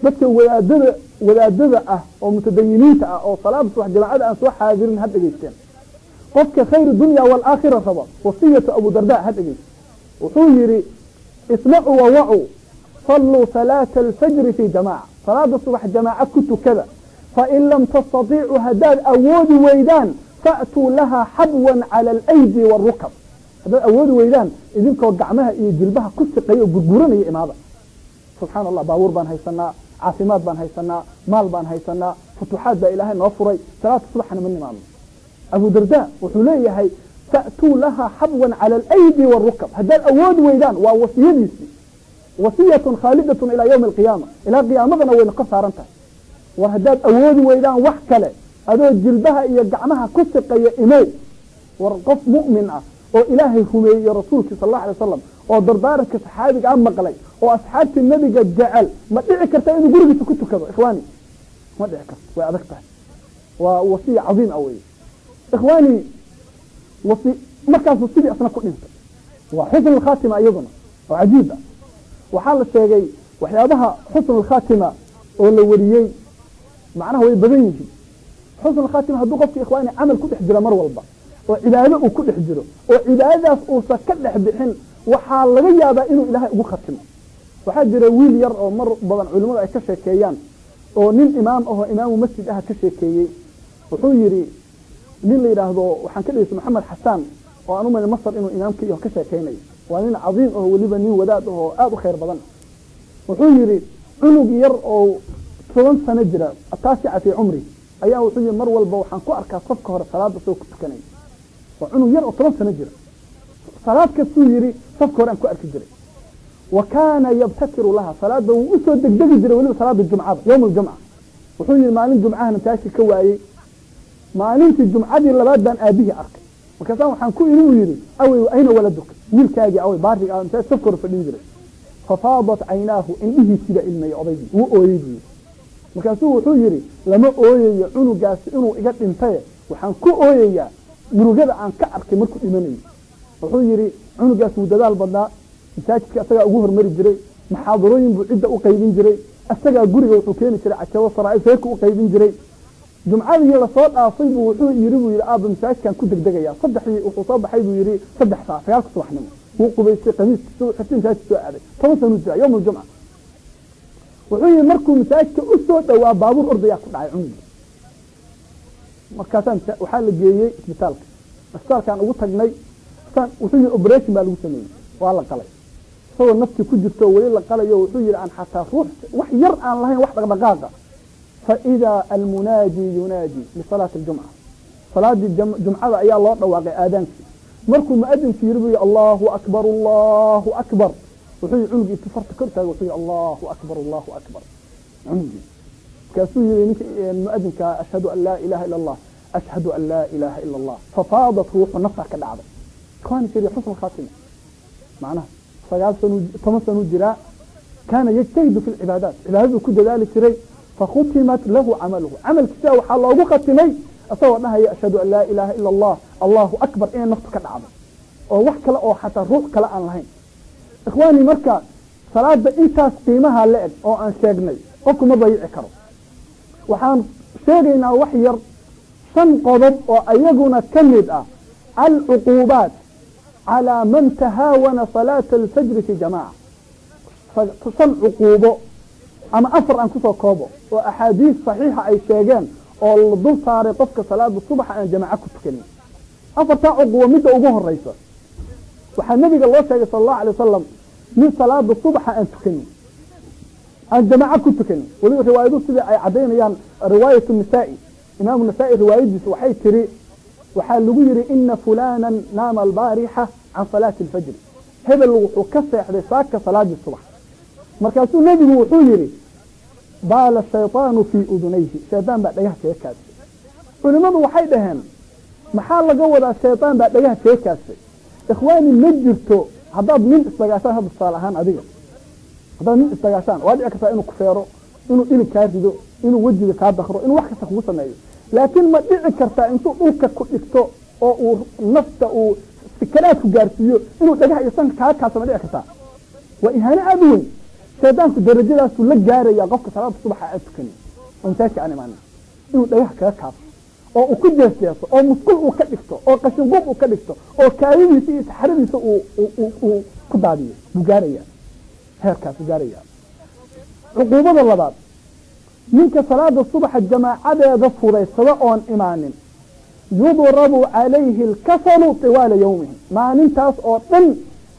Dadka wadaadada ah oo mutadayiniinta ah oo salaada subax jamaacada aan soo xaadirin ha dhegaysteen. Qofka khayr dunya waalaakhira raba, wasiyatu Abu Darda ha dhegaysto. Wuxuu yidhi ismacuu wawacuu, salluu salaata alfajri fii jamaaca, salaada subax jamaaca ku tukada. Fain lam tastatiicuu, haddaad awoodi weydaan, fa'tuu lahaa xabwan cala alaydi waalrukab. Haddaad awoodi weydaan, idinkoo gacmaha iyo jilbaha ku siqaya oo gurguranaya imaada. Subxaana Allah, baabuur baan haysanaa, caafimaad baan haysanaa, maal baan haysanaa, futuuxaad baa ilaahay noo furay, salaada subaxna ma nimaadno. Abu Darda wuxuu leeyahay fa'tuu lahaa xabwan cala alaydi waalrukab haddaad awoodi weydaan. Waa wasiyadiisii, wasiyatun khaalidatun ilaa yawmi alqiyaama, ilaa qiyaamadana wayna kor saaran tahay. War haddaad awoodi weydaan wax kale, adoo jilbaha iyo gacmaha ku siqaya imow. War qof mu'min ah oo ilaahay rumeeyey rasuulkii sal allahu alay wasalam oo dardaaranka saxaabiga a maqlay oo asxaabtii nebiga jecel, ma dhici karta inuu gurigiisa ku tukado? Ikhwaani, ma dhici karto, way adag tahay. Waa wasiya cadiim ah weye, ikhwaani. Wasi markaasuu sidii asna ku dhintay, waa xusn alkhaatima iyaduna oo cajiib ah. Waxaa la sheegay waxyaabaha xusn alkhaatima oo la wariyey, macnaha way badan yihiin. Xusn alkhaatima hadduu qofka, ikhwaani, camal ku dhex jiro mar walba oo cibaado uu ku dhex jiro oo cibaadadaas uusan ka dhex bixin, waxaa laga yaabaa inuu ilaahay ugu khatimo. Waxaa jira wiil yar oo mar badan culimadu ay ka sheekeeyaan oo nin imaam ahoo imaamu masjid ah ka sheekeeyey. Wuxuu yidhi nin la yidhaahdo, waxaan ka dhegeysta Maxamed Xasaan oo aan u malay Masar inuu imaamka iyo ka sheekeynayo. Waa nin cadiim aho, weliba nin wadaad ahoo aada u khayr badan. Wuxuu yidhi cunug yar oo 10 sano jira, ataasica fii cumri, ayaa wuxuu yidhi mar walba waxaan ku arkaa safka hore salaada soo ku tukanay. Waa cunug yar oo 10 sano jira. Salaad kastuu yidhi safka hore aan ku arki jiray. Wa kaana yabtakiru laha, salaada wuu usoo degdegi jiray, weliba salaada jumcada, yowm aljumca. Wuxuu yidhi maalin jumcahana masaajidka ka waayey. Maalintii jumcadii labaad baan aabihii arkay. Markaasaan waxaan ku iri, buu yidhi, awey, ayna waladuka, wiilkaagii awey, baariga ah masaajid safka hore fadhin jiray? Fafaadat caynaahu, indhihiisii baa ilmeeyey, odaygii wuu ooyey, buu yidhi. Markaasuu wuxuu yidhi lama ooyayo cunugaasi inuu iga dhintaye, waxaan ku ooyayaa murugada aan ka arkay markuu dhimanayo. Wuxuu yidhi cunugaas wuu dadaal badnaa, masaajidka isagaa ugu hormari jiray, muxaadarooyin buu cidda u qaybin jiray, isagaa guriga wuxuu keeni jiray cajabo saraa'ib reerka u qaybin jiray. Jumcadii lasoo dhaafay buu wuxuu yidhi buu yidhi aabba masaajidkan ku degdegaya. Saddexdii wuxuu soo baxay buu yidhi 3 saac 9 subaxnimo, wuu qubaystay, qamiiskiisa uu xirtay, masaajidka soo aaday. 10 sanuu jiraa yowm aljumca. Wuxuu yidhi markuu masaajidka u soo dhowaa baabuur ordayaa ku dhacay cunugii. Markaasaan waxaa la geeyey isbitaalka. Isbitaalkaan ugu tagnay, wuxuu yidhi operation baa lagu sameeyey, waa la qalay isagoo naftii ku jirto weli la qalayo. Wuxuu yidhi aan xataa ruux wax yar aan lahayn wax dhaqdhaqaaqa. Fa idaa almunaadi yunaadi lisalaati aljumca, salaadii jumcada ayaa loo dhawaaqay aadaankii. Markuu muadinku yidhi buu yidhi allahu akbar allahu akbar. Wuxuu yidhi cunugii intuu farta kor taagay wuxuu yidhi allahu akbar allahu akbar cunugii. Markaasuu yidhi ninka muadinka ashhadu an laa ilaha ila allah, ashhadu an laa ilaha ila allah. Fafaadat ruuxu, naftaa ka dhacday. Ikhwaani shari xusn khaatima, macnaha 9 sanu 10 sanuu jiraa. Kaana yajtahidu fi lcibaadaat, cibaadaduu ku dadaali jiray. Fakhutimat lahu camaluhu, camalkiisa waxaa loogu khatimay isagoo dhahaya ashhadu an laa ilaha ila allah allahu akbar, inay naftu ka dhacdo oo wax kale oo xataa ruux kale aan lahayn. Ikhwaani, marka salaada intaas qiimaha la eg oo aan sheegnay qofku ma dayici karo. Waxaan sheegaynaa wax yar, 5 qodob oo ayaguna ka mid ah alcuquubaat calaa man tahaawana salaata alfajri fi jamaaca. 5 cuquubo ama 4 aan kusoo koobo oo axaadiis saxiixa ay sheegeen oo la dul saaray qofka salaada subaxa aan jamaaco ku tukanin. 4taa cuquubo midda ugu horeysa waxaa nabiga loo sheegay sala allahu alay wasalam nin salaada subaxa aan tukanin, aan jamaaco ku tukanin. Weliba riwaayadu sidai ay caddaynayaan, riwaayatu nisaa'i, imaamu nasaa'i riwaayadiisa waxay tiri waxaa lagu yidhi ina fulanan naama albaarixa can salaati alfajri, hebel wuxuu ka seexday saaka salaadii subax. Markaasuu nebigu wuxuu yidhi baala shaytaanu fii udunayhi, shaydaan baa dhagaha kaga kaasay. Culimmadu waxay dhaheen maxaa laga wadaa shaydaan baa dhagaha kaga kaasay? Ikhwaani, ma jirto haddaad nin isdagaashaan, hadda tusaale ahaan adiga haddaad nin isdagaashaan waa dhici kartaa inuu kufeero, inuu ilig kaa rido, inuu wejiga kaa dakro, inuu wax kasta kugu sameeyo. Laakiin ma dhici kartaa intuu dhulka ku dhigto oo uu nafta uu sikaraadku gaarsiiyo inuu dhagaha iyo sanka kaa kaasa? Ma dhici kartaa? Waa ihaano aada u weyn. Shaydaanku darajadaasuu la gaaraya qofka salaada subaxa aan tukanin oo masaajidka aan imaanin, inuu dhagaha kaga kaaso oo uu ku jeesjeeso oo musqul uu ka dhigto oo qashinqub uu ka dhigto oo kaadidiisa iyo saxaradiisa uu ku daadiyo buu gaaraya, heerkaasuu gaaraya. Cuquubada labaad, ninka salaada subaxa jamaacadeeda fudaysada oon imaanin, yudrabu calayhi alkasalu tiwaala yawmihi, maalintaas oo dhan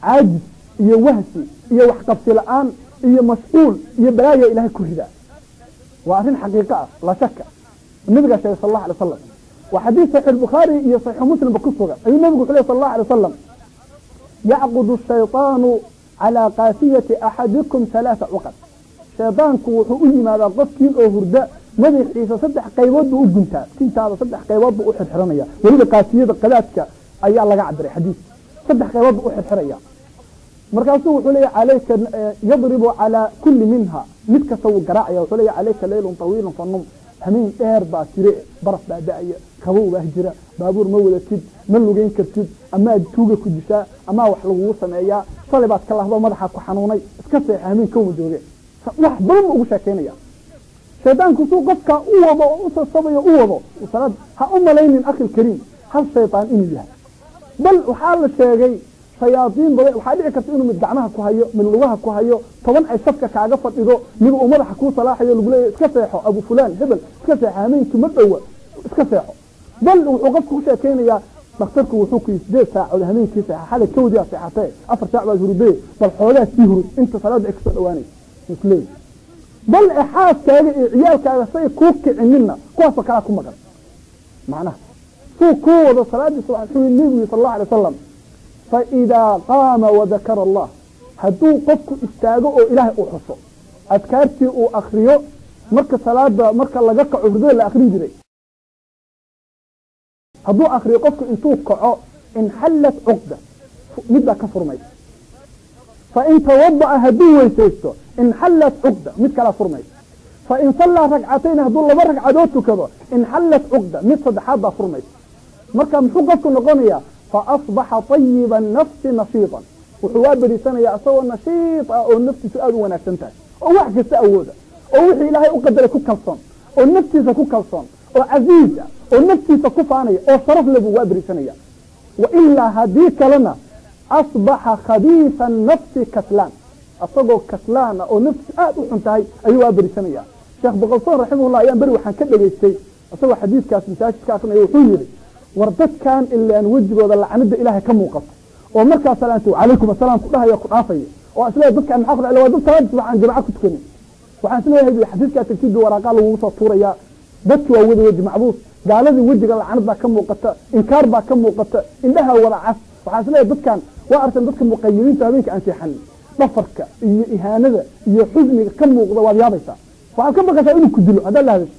caajis iyo wahsi iyo waxqabsi la-aan iyo mashquul iyo balaaya ilahay ku ridaa. Waa arrin xaqiiqo ah, laa shaka. Nabigaa sheegay sal allahu alay wasalam, waa xadiis saxiix bukhaari iyo saxiixu muslimba ku sugan. Ayuu nabigu wuxuu ley sal allahu alay wasalam yacqudu shayطaanu calaa qaafiyati axadikum 3 cuqad. Shaydaanku wuxuu u yimaadaa qofkiin oo hurda, madaxiisa 3 qaybood buu u guntaa, tintaada 3 qaybood buu u xirxiranaya. Weliba qaafiyada qadaadka ayaa laga cabiray xadiiska, 3 qaybood buu u xirxiraya. Markaasuu wuxuu leeyahy calayka, yadribu calaa kulli minha, mid kasta wuu garaacaya. Wuxuu leeyahy calayka laylun tawiilun fanum, hameen dheer baa jire, baraf baa da-aya, qabow baa jira, baabuur ma wadatid, ma lugeyn kartid, amaa tuuga ku dishaa, amaa wax lagugu sameeyaa, shalay baad ka lahdo, madaxa ku xanuunay, iska seexa, hameen kowma jooge. Wax badan buu ugu sheekeynaya shaydaanku suu qofkaa u wado oo u sasabayo u wado salaad. Ha u malaynin akhi lkariim hal shaydaan inuu yahay, bal waxaa la sheegay shayaadiin badan. Waxaa dhici karta inuu mid gacmaha ku hayo, mid lugaha ku hayo, 10 ay safka kaaga fadhido, mid uu madaxa kuu salaaxayo lagu leeyahy iska seexo abu fulaan hebel, iska seexo, hameenkii ma dhowa, iska seexo. Bal wuxuu qofku ku sheekeynayaa dhakhtarku wuxuu ku 8 saacood hameenkii seexa, xalay kawdiyaa seexatee, 4 saac baad hurudee, bal xoogaa sii hurud inta salaada ay kasoo dhawaanayso isleeyahy. Bal xaaskaaga iyo ciyaalkaaga say kuu kicinina, kuwaasoo kalaa ku maqan. Macnaha suu kuu wado salaadii subax, wuxuu nebigu sal allahu alay wasalam faidaa qaama wadakara allah, hadduu qofku istaago oo ilaahay uu xuso, adkaartii uu akriyo marka salaada marka laga kaco hurdada la akrin jiray, hadduu akriyo qofku intuu kaco, inxallat cuqda, mid baa ka furmaysa. Fain tawada'a, hadduu weysaysto, inxallat cuqda, mid kalaa furmaysa. Fa in sallaa ragcatayn, hadduu laba ragcadood tukado, inxallat cuqda, mid saddexaad baa furmaysa. Marka muxuu qofku noqonayaa? Fa asbaxa tayiba nafsi nashiitan, wuxuu waa beriisanayaa isagoo nashiid ah oo naftiisu aada u wanaagsan tahay, oo wax kasta awooda, oo wixii ilaahay u qadaray ku kalsoon, oo naftiisa ku kalsoon, oo casiiz ah, oo naftiisa ku faanaya, oo sharaf le buu waa beriisanaya. Wa ilaa haddii kalena asbaxa khabiisa nafsi kaslaan, isagoo kaslaan ah oo naftiisu aada u xun tahay ayuu waa beriisanaya. Sheekh Boqolsoon raximahullah ayaan beri waxaan ka dhegaystay isagoo xadiidkaas masaajidka akrinaya, wuxuu yidhi war dadkan ilaan wejigooda lacnada ilaahay ka muuqato, oo markaa salaanta calaykum asalaam ku dhahaya ku dhaafaya, oo isleeyahay dadkan maxaa ku dhacay, waa dad salaada subax aan jamaca ku tukanin. Waxaan isleeyahay xafiiska tagtid waraaqaa lagugu soo tuurayaa, dadki waa wada weji macbuus, gaaladii wejiga lacnad baa ka muuqata, inkaar baa ka muuqata, indhaha wada cas. Waxaan isleeyahay dadkan waa arkan dadka muqayiriinta habeenka aan seexanin, dhafarka iyo ihaanada iyo xusniga ka muuqda waad yaabaysaa, waxaad ka baqaysaa inuu ku dilo haddaad la hadasho,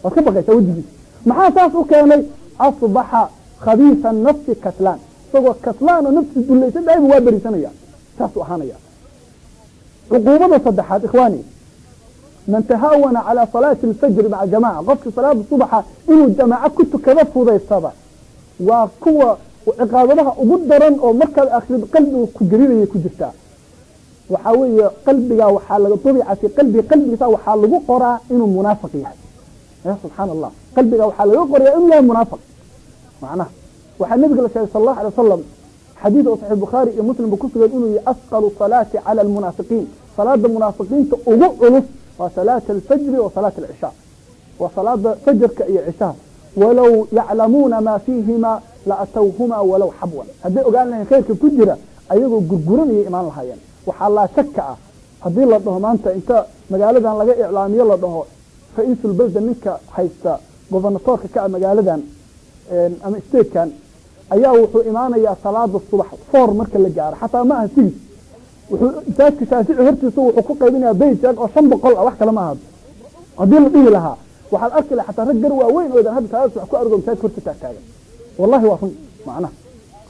waad ka baqaysaa wejigiisa. Maxaa saas u keenay? Asbaxa khabiisa nafsi kaslaan, isagoo kaslaan oo nafsi dulaysan daa'ima waa beriisanaya, saasuu ahaanaya. Cuquubada saddexaad ikhwaani, man tahaawana calaa salaati alfajri maca jamaca, qofkii salaada subaxa inuu jamaaco ku tukado fudaysada, waa kuwa ciqaabadaha ugu daran oo markaad akrid qalbigu ku gelinayay ku jirtaa. Waxaa weeye qalbigaa waxaa laga dubica fi qalbi, qalbigiisa waxaa lagu qoraa inuu munaafiq yahay. Ya subxaana allah, qalbigaa waxaa laga qorayaa inuu yahay munaafiq. Macnaha waxaa nabiga la sheegay sala allahu alay wasalam xadiid oo saxiix Bukhaari iyo Muslim ba ku sugan inuu yahay asqalu salaati cala almunaafiqiin, salaada munaafiqiinta ugu culus waa salaata alfajri wa salaata alcishaa, waa salaada fajarka iyo cishaha. Walow yaclamuuna maa fiihima la atawhumaa walow xabwan, hadday ogaan lahayn khayrka ku jira ayagoo gurguranayay imaan lahaayeen. Waxaa laa shaka ah haddii la dhaho maanta inta magaaladan laga iclaamiyo la dhaho ra-iisul belda ninka haysta governatorka ka ah magaaladan ama statekan ayaa wuxuu imaanayaa salaada subax 4 marka la gaaro, xataa ma aha 6, wuxuu masaajidka Shaafici hortiisa wuxuu ku qaybinayaa bayjag oo 500 ah, wax kale ma ahado. Haddii la dhihi lahaa waxaad arki lahaa xataa rag gar waaweyn oo idan hadda salaada subax ku argo masaajidka horta taagtaagan. Wallahi waa run macnaha,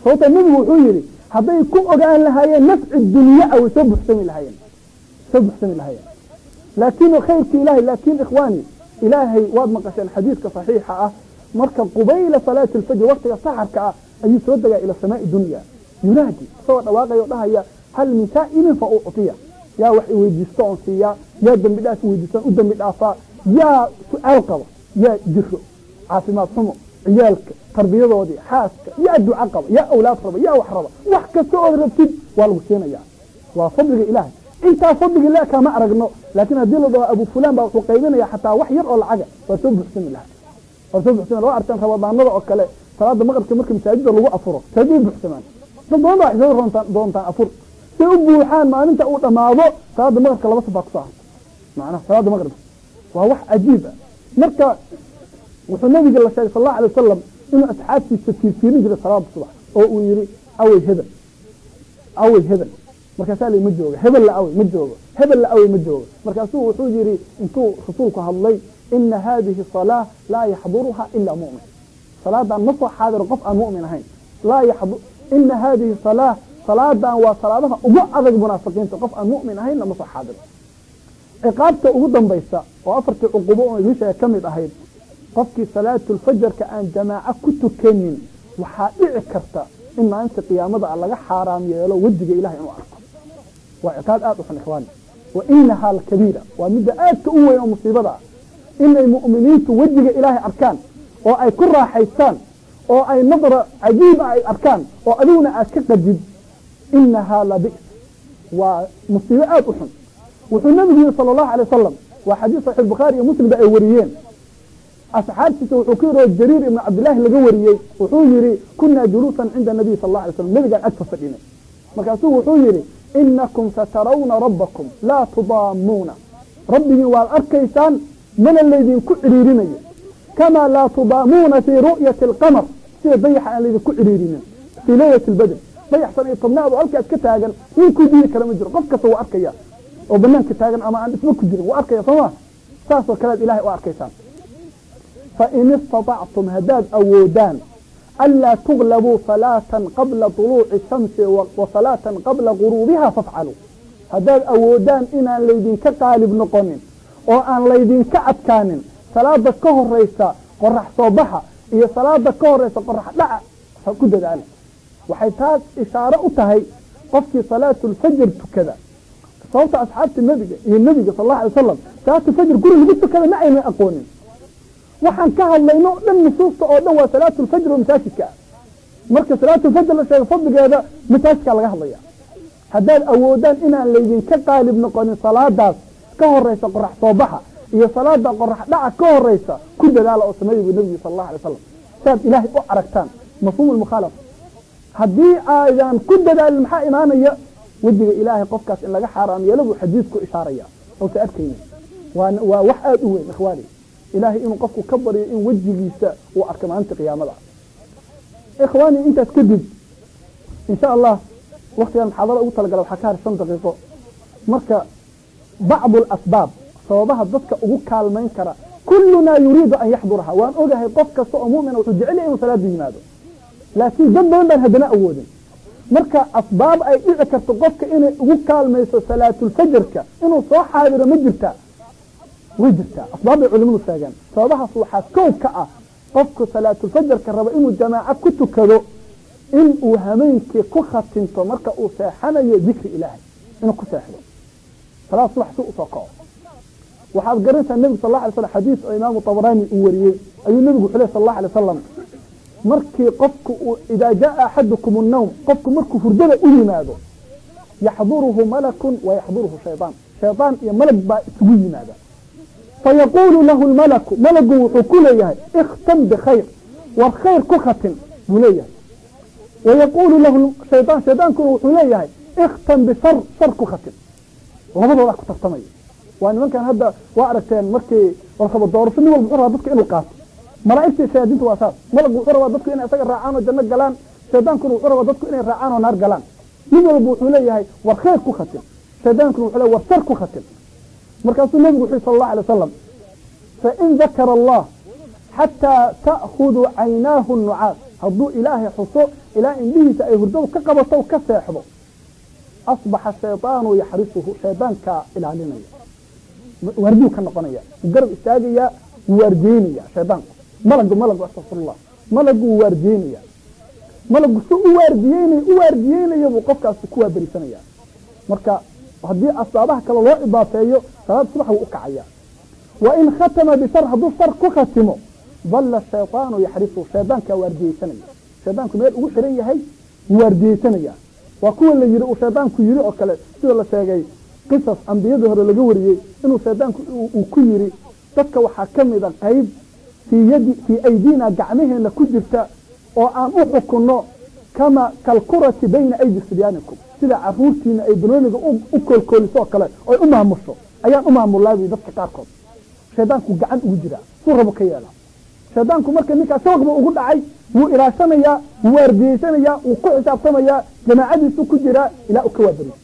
sababta nebigu wuxuu yidhi hadday ku ogaan lahaayeen nafci dunya ah way soo buxsami lahaayeen, soo buxsami lahaayeen, laakiin khayrkii ilahay. Laakiin ikhwaani, ilaahay waad maqasheen xadiidka saxiixa ah, marka qubayla salaati alfajr waqtiga saxarka ah ayuu soo degaa ila samaai dunya, yunaadi isagoo dhawaaqaya oo dhahaya hal min saa'ilin fa uctiya, yaa wax iweydiisto oon siiyaa, yaa dembi dhaaf iweydiistaan u dembi dhaafaa, yaa su-aal qaba, yaa jiro caafimaad xumo, ciyaalka tarbiyadoodii, xaaska, yaa duca qaba, yaa awlaad raba, yaa wax raba, wax kasta ood rabtid waa lagu siinayaa. Waa fadliga ilaahay, intaa fadliga ilaah kama aragno. Laakiin haddii la dhaho abu fulaan baa wuxuu qaybinaya xataa wax yar oo lacaga, waa soo buuxsami lahaa, waa soo buuxsami. Waa arkaan ramadaanada oo kale salaada maqribka marka masaajida lagu afuro masaajida buuxsamaan, dad badan baa waxay soo doontaan afur say u buuxaan maalinta uu dhamaado salaada maqribka laba saf baa kusoo harta. Macnaha salaada maqribka waa wax cajiib ah. Marka wuxuu nabiga la sheegay sal allahu alay wasalam inuu asxaabtiisa fiirfiirin jiray salaada subax oo uu yidhi awey hebel, awey hebel, markaasaa la ma joogo hebel, la awey ma joogo hebel, la awey ma joogo. Markaasuu wuxuu yidhi intuu rasuulku hadlay ina hadihi salaa laa yaxduruha ila mu'min, salaadan ma soo xaadiro qof aan mu'min ahayn. Laa yaxdu ina hadihi salaa, salaadan waa salaadaha ugu adag munaafiqiinta, qof aan mu'min ahaynna ma soo xaadiro. Ciqaabta ugu dambaysa oo afartii cuqubo oo idiin sheega ka mid ahayd, qofkii salaatulfajarka aan jamaaco ku tukanin waxaa dhici karta in maalinta qiyaamada a laga xaaraam yeelo wejiga ilahay inuu arko. Waa ciqaab aad u xun ikhwaani, wa inahaa alkabiira, waa midda aadka u weyn oo musiibada ah, inay mu'miniintu wejiga ilaahay arkaan oo ay ku raaxaystaan oo ay nadra cajiiba ay arkaan oo adiguna aad ka qadid. Inahaa la bi's, waa musiibo aad u xun. Wuxuu nabigu yihi sala allahu alay wasalam, waa xadiis saxiix Bukhaari iyo Muslim ba ay wariyeen, asxaabtiisa wuxuu ku yidhi oo Jariir ibnu Cabdillahi laga wariyey, wuxuu yidhi kunaa juluusan cinda nabiy sal alla alay slam, nabigaan ag fafadhinay, markaasuu wuxuu yidhi inakum satarawna rabbakum laa tudaamuuna, rabbigiin waad arkaysaan mana laydinku cidhiirinayo, kamaa laa tudaamuuna fii ru'yati alqamar, sida dayaxa aan laydinku cidhiirinin fii leylati albadr. Dayax 15aad oo halkaas ka taagan nin ku diidi kara ma jiro, qof kasta wuu arkaya oo banaanka taagan ama aan dhismo ku jirin wuu arkaya, soo ma saasoo kalead ilahay u arkaysaan. Fa in istatactum, haddaad awoodaan anlaa tuglabuu salaatan qabla طuluuci shamsi wa salaatan qabla guruubiha fafcaluu, haddaad awoodaan inaan laydinka qaalib noqonin oo aan laydinka adkaanin salaada ka horeysa qorax soo baxa iyo salaada ka horeysa qorax dhaca ku dadaala. Waxay taas ishaaro u tahay qofkii salaatulfajr tukada. Sababta asxaabta nabiga iyo nabiga sal allahu alay wasalam salaatulfajr guri lagu tukada ma aynan aqoonin. Waxaan ka hadlayno o dhan nusuusta oo dhan waa salaatulfajr oo masaajidka ah. Marka salaatulfajr la sheego fadligeeda masaajidkaa laga hadlaya. Haddaad awoodaan inaan laydinka qaalib noqonin salaadaas ka horeysa qorax soo baxa iyo salaada qorax dhaca ka horeysa, ku dadaala oo sameeya buu nabigu sal allahu alay wasalam, saad ilaahay u aragtaan. Mafhuum almukhaalafa, haddii aydaan ku dadaalin maxaa imaanaya? Wejiga ilaahay qofkaas in laga xaaraam yeelo buu xadiidku ishaaraya ousa arkaynin. Waa wax aada u weyn ikhwaani, ilaahay inuu qofku ka baryo in wejigiisa uu arko maalinta qiyaamada. Ikhwaani, intaas kadib insha allah waktigan muxaadara ugu talagala waxaa ka har 5 daqiiqo. Marka bacdu alasbaab, sababaha dadka ugu kaalmayn kara, kullunaa yuriidu an yaxduraha. Waan ogahay qof kasta oo mu'mina wuxuu jecel yahay inuu salaada yimaado, laakiin dad badan baan haddana awoodin. Marka asbaab ay dhici karto qofka inay ugu kaalmayso salaatulfajrka inuu soo xaadiro ma jirtaa? Way jirtaa, asbaab bay culimadu sheegeen. Sababahaas waxaa kow ka ah qofku salaatulfajrka raba inuu jamaaco ku tukado in uu hameenkii ku khatinto marka uu seexanayo dikri ilaahay inuu ku seexdo salaad subax si usoo kaco. Waxaad garanaysaa nebigu sal alla alay slam xadiis oo imaamu Tabrani uu wariyey ayuu nebigu wuxuu ley sal allah alay wasalam, markii qofku uu idaa jaa axadukum annawm, qofku markuu hurdada u yimaado, yaxduruhu malakun wa yaxduruhu shaydaan, shaydaan iyo malag baa isugu yimaada. Fayaquulu lahu lmalaku, malagu wuxuu ku leeyahay ikhtam bikhayr, war khayr ku khatin buu leeyahay. Wayaquulu lahu shaydaan, shaydaankuna wuxuu leeyahay ikhtam bishar, shar ku khatin. Labadoodaa ku tartamaya. Waa nimankan hadda waa aragteen markii warkaba doorasho nin walba wuxuu rabaa dadka inuu qaato. Malaa'igta shayaadiinta waa saas. Malagu wuxuu rabaa dadku inay isaga raacaan oo janno galaan, shaydaankuna wuxuu rabaa dadku inay raacaan oo naar galaan. Mid walba wuxuu leeyahay war khayr ku khatin, shaydaankuna wuxuu leeyahay war shar ku khatin. Markaasuu nebigu wuxuu sal allahu alay wasalam, fain dakara allah xataa ta'khudu caynaahu nucaas, hadduu ilaahay xuso ilaa indhihiisa ay hurdadu ka qabato ka seexdo, asbaxa shaydaanu yaxrisuhu, shaydaankaa ilaalinaya, waardiyuu ka noqonaya, wuu garab istaagayaa, wuu waardiyeynaya shaydaanku. Malagu astaqfirullah, malagu wuu waardiyeynaya. Malagu si u waardiyeynaya u waardiyeynaya buu qofkaas ku waaberisanaya. Marka haddii asbaabaha kale loo idaafeeyo salaad subax wuu u kacaya. Wa in khatama bishar, hadduu shar ku khatimo, dalla shaytaanu yaxrisuhu, shaydaankaa waardiyeysanaya. Shaydaanku meel ugu xiran yahay wuu waardiyeysanaya. Waa kuwa la yiri uu shaydaanku yiri oo kale, sida la sheegay qisas ambiyadii hore laga wariyey inuu shaydaanku uu ku yiri dadka waxaa ka mid a qayb fii yadi fii aydiina, gacmaheena ku jirta oo aan u xukunno, kama kalkurati bayna aydi sibyaanikum, sida caruurtiina ay banooniga u koolkooliso oo kale oy u maamusho ayaan u maamulaa buy dadka qaarkood. Shaydaanku gacan ugu jiraa, suu rabo ka yeelaa shaydaanku. Marka ninkaas shabaq buu ugu dhacay, wuu ilaashanayaa, wuu waardiyeysanayaa, wuu ku xisaabtamayaa, jamaacadiisu ku jiraa ilaa uu ka waaberiisto.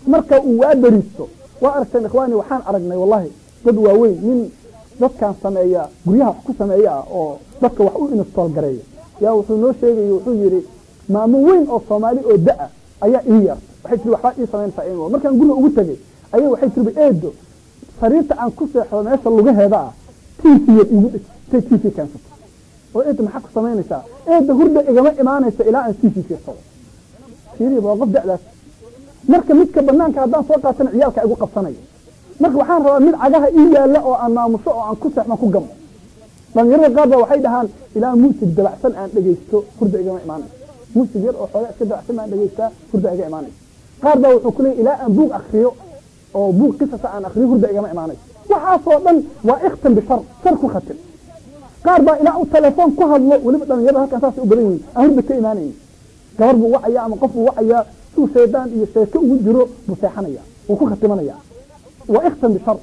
Marka uu waaberiisto, waa aragteen ikhwaani, waxaan aragnay wallahi dad waaweyn, nin dadkan sameeya guryaha wax ku sameeya ah oo dadka wax u install gareeya yaa wuxuu noo sheegayay, wuxuu yidhi maamo weyn oo Soomaali oo da-a ayaa ii yartay, waxay tiri waxbaa ii samaynaysaa. Markaan guriga ugu tegey ayaa waxay tiri eedo, sariirta aan ku seexdo meesha lugaheeda ah TV yar iigu dhig. Say TV keensato oo eedo maxaa ku samaynaysaa? Eedda hurda igama imaanaysa ilaa aan TV fiirsado. Fiiriya, waa qof da'daas. Marka midka banaanka haddaan soo qaatana ciyaalka igu qabsanaya, marka waxaan rabaa mid cagaha ii yaalla oo aan maamusho oo aan ku seexman ku gamo. Dhalinyarada qaar baa waxay dhahaan ilaa muusig dabacsan aan dhegaysto hurda igama imaanayso, muusig yar oo xoogaa iska dabacsan baan dhegaystaa hurda iga imaanayso. Qaar baa wuxuu ku leeyay ilaa aan buug akriyo oo buug qisasa aan akriyo hurda igama imaanayso. Waxaasoo dhan waa ikhtam bishar, shar ku khatim. Qaar baa ilaa uu telefoon ku hadlo, weliba dhalinyarada halkan saasay u badan yihiin, aan hurda ka imaanaynin. Gabar buu wacayaa ama qof buu wacayaa, suu shaydaan iyo sheeko ugu jiro buu seexanaya, wuu ku khatimanaya. Waa ikhtam bishar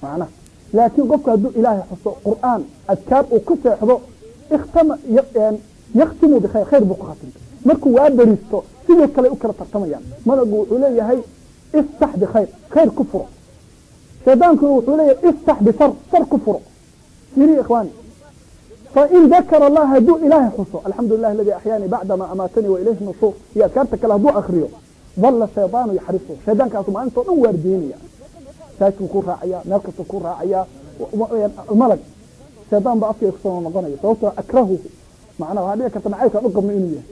macnaha. Laakiin qofku hadduu ilaahay xuso, qur'aan adkaar uu ku seexdo, ikhtama yakhtimu bikhayr, khayr buu ku khatimtay. Markuu waa beristo sidoo kale u kala tartamayaan. Malagu wuxuu leeyahay iftax bikhayr, khayr ku furo. Shaydaankuna wuxuu leeyahay iftax bishar, shar ku furo. Fiiri ikhwaani, fain dakara allah, hadduu ilaahay xuso, alxamdu lilah aladi axyaanii bacdama amaatanii wa ilayhi nushuur iyo adkaarta kale hadduu akriyo, dalla shaydaanu yaxrisuhu, shaydaankaasu maalintoo dhan waardiyeynaya. Saajku ku raacaya, meel kasta ku raacaya malag shaydaan baa afkayga kusoo noqonaya, sababtoo akrahuhu macnaha waxaa dhici karta nacaybkaan u qabno inuu yahay.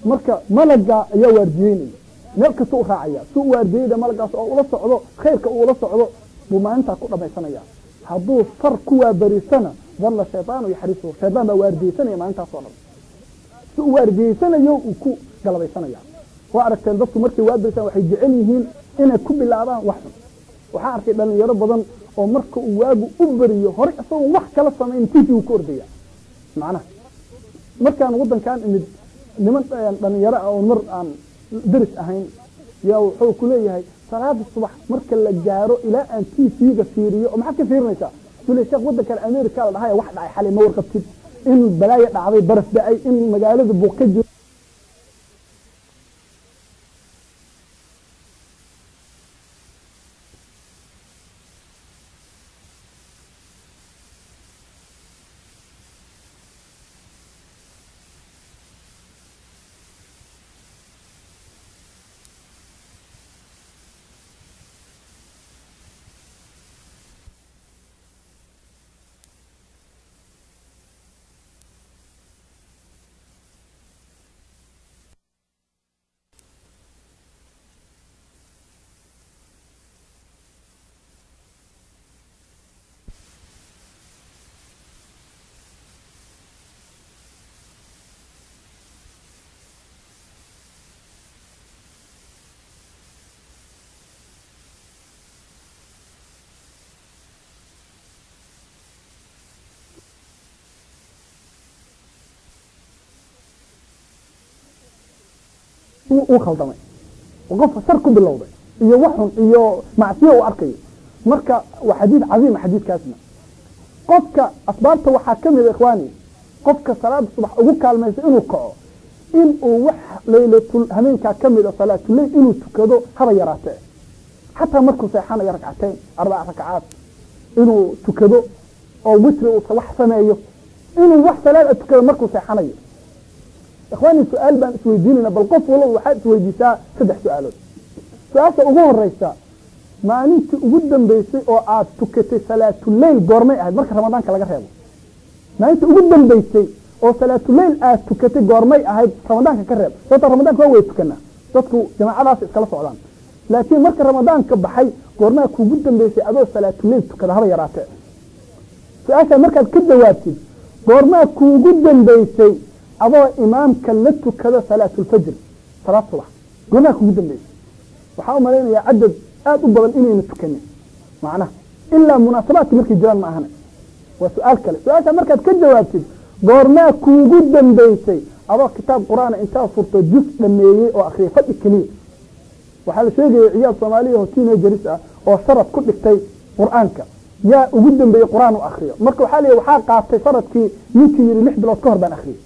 Marka malaga ayaa waardiyeynaya, meel kasta u raacaya, si u waardiyeynaya malagaas oo ula socdo khayrka uu ula socdo buu maalintaa ku dhamaysanaya. Hadduu far ku waabarisana dalla shaydaanu yaxrisuhu, shaydaan baa waardiyeysanaya maalintaas oo dhan, si u waardiyeysanayo uu ku galabaysanaya. Waa aragteen dadku markay waabarisaan waxay jecel yihiin inay ku bilaabaan wax xun. Waxaa arkay dhalinyaro badan oo marka uu waagu u beriyo hore isagoon wax kala samayn TV uu ka ordaya. Macnaha markaan waddankan imid niman dhalinyaro ah oo mar aan deris ahayn yaa wuxuu ku leeyahay salaada subax marka la gaaro ilaa aan TV-ga fiiriyo. Oo maxaad ka fiirinaysaa? Sule sheekh waddankan America la dhahay wax dhacay xalay ma warqabtid, in balaayo dhacday, baraf da'ay, in magaalada buuq ka jiro. Uu khaldamay qof shar ku bilowday iyo waxun iyo macsiyo uu arkayo. Marka waa xadiid cadiima xadiidkaasna. Qofka asbaabta waxaa ka mid a ikhwaani, qofka salaada subax ugu kaalmaysa inuu kaco, in uu wax laylatul hameenkaa ka mid a salaatuleyl inuu tukado haba yaraatee, xataa markuu seexanayo ragcateyn, 4 ragcaad inuu tukado oo witri uu wax sameeyo, inuu wax salaad a tukado markuu seexanayo. Ikhwaani, su-aal baan isweydiinayna, bal qof walba waxaad isweydiisaa 3 su-aalood. Su-aasha ugu horeysa, maalintii ugu dambeysay oo aad tukatay salaatuleyl goormay ahayd marka ramadaanka laga reebo? Maalintii ugu dambeysay oo salaatuleyl aad tukatay goormay ahayd ramadaanka ka reeb? Sababta ramadaanka waa way tukanaa, dadku jamaacadaas iskala socdaan, laakiin marka ramadaanka baxay goormaa kugu dambeysay adoo salaatuleyl tukada haba yaraatee? Su-aasha markaad ka jawaabtid, goormaa kuugu dambeysay adoo imaamka la tukado salaatulfajr, salaad subax, goormaa kugu dambeysay? Waxaa u malaynayaa cadad aad u badan inayna tukanin, macnaha ilaa munaasabaadka markay jiraan ma ahane. Waa su-aal kale. Su-aasha markaad ka jawaabtid, goormaa kuugu dambeysay adoo kitaab qur-aana intaad furto juz dhameeyey oo akriyay fadhi keliya? Waxaa la sheegaya ciyaal soomaaliya oo teenagers ah oo sharaf ku dhigtay qur-aanka, yaa ugu dambeeyey qur-aan u akriyo? Marka waxaa la waxaa qaatay sanadkii ninkii yidhi 6 bilood ka hor baan akriyey.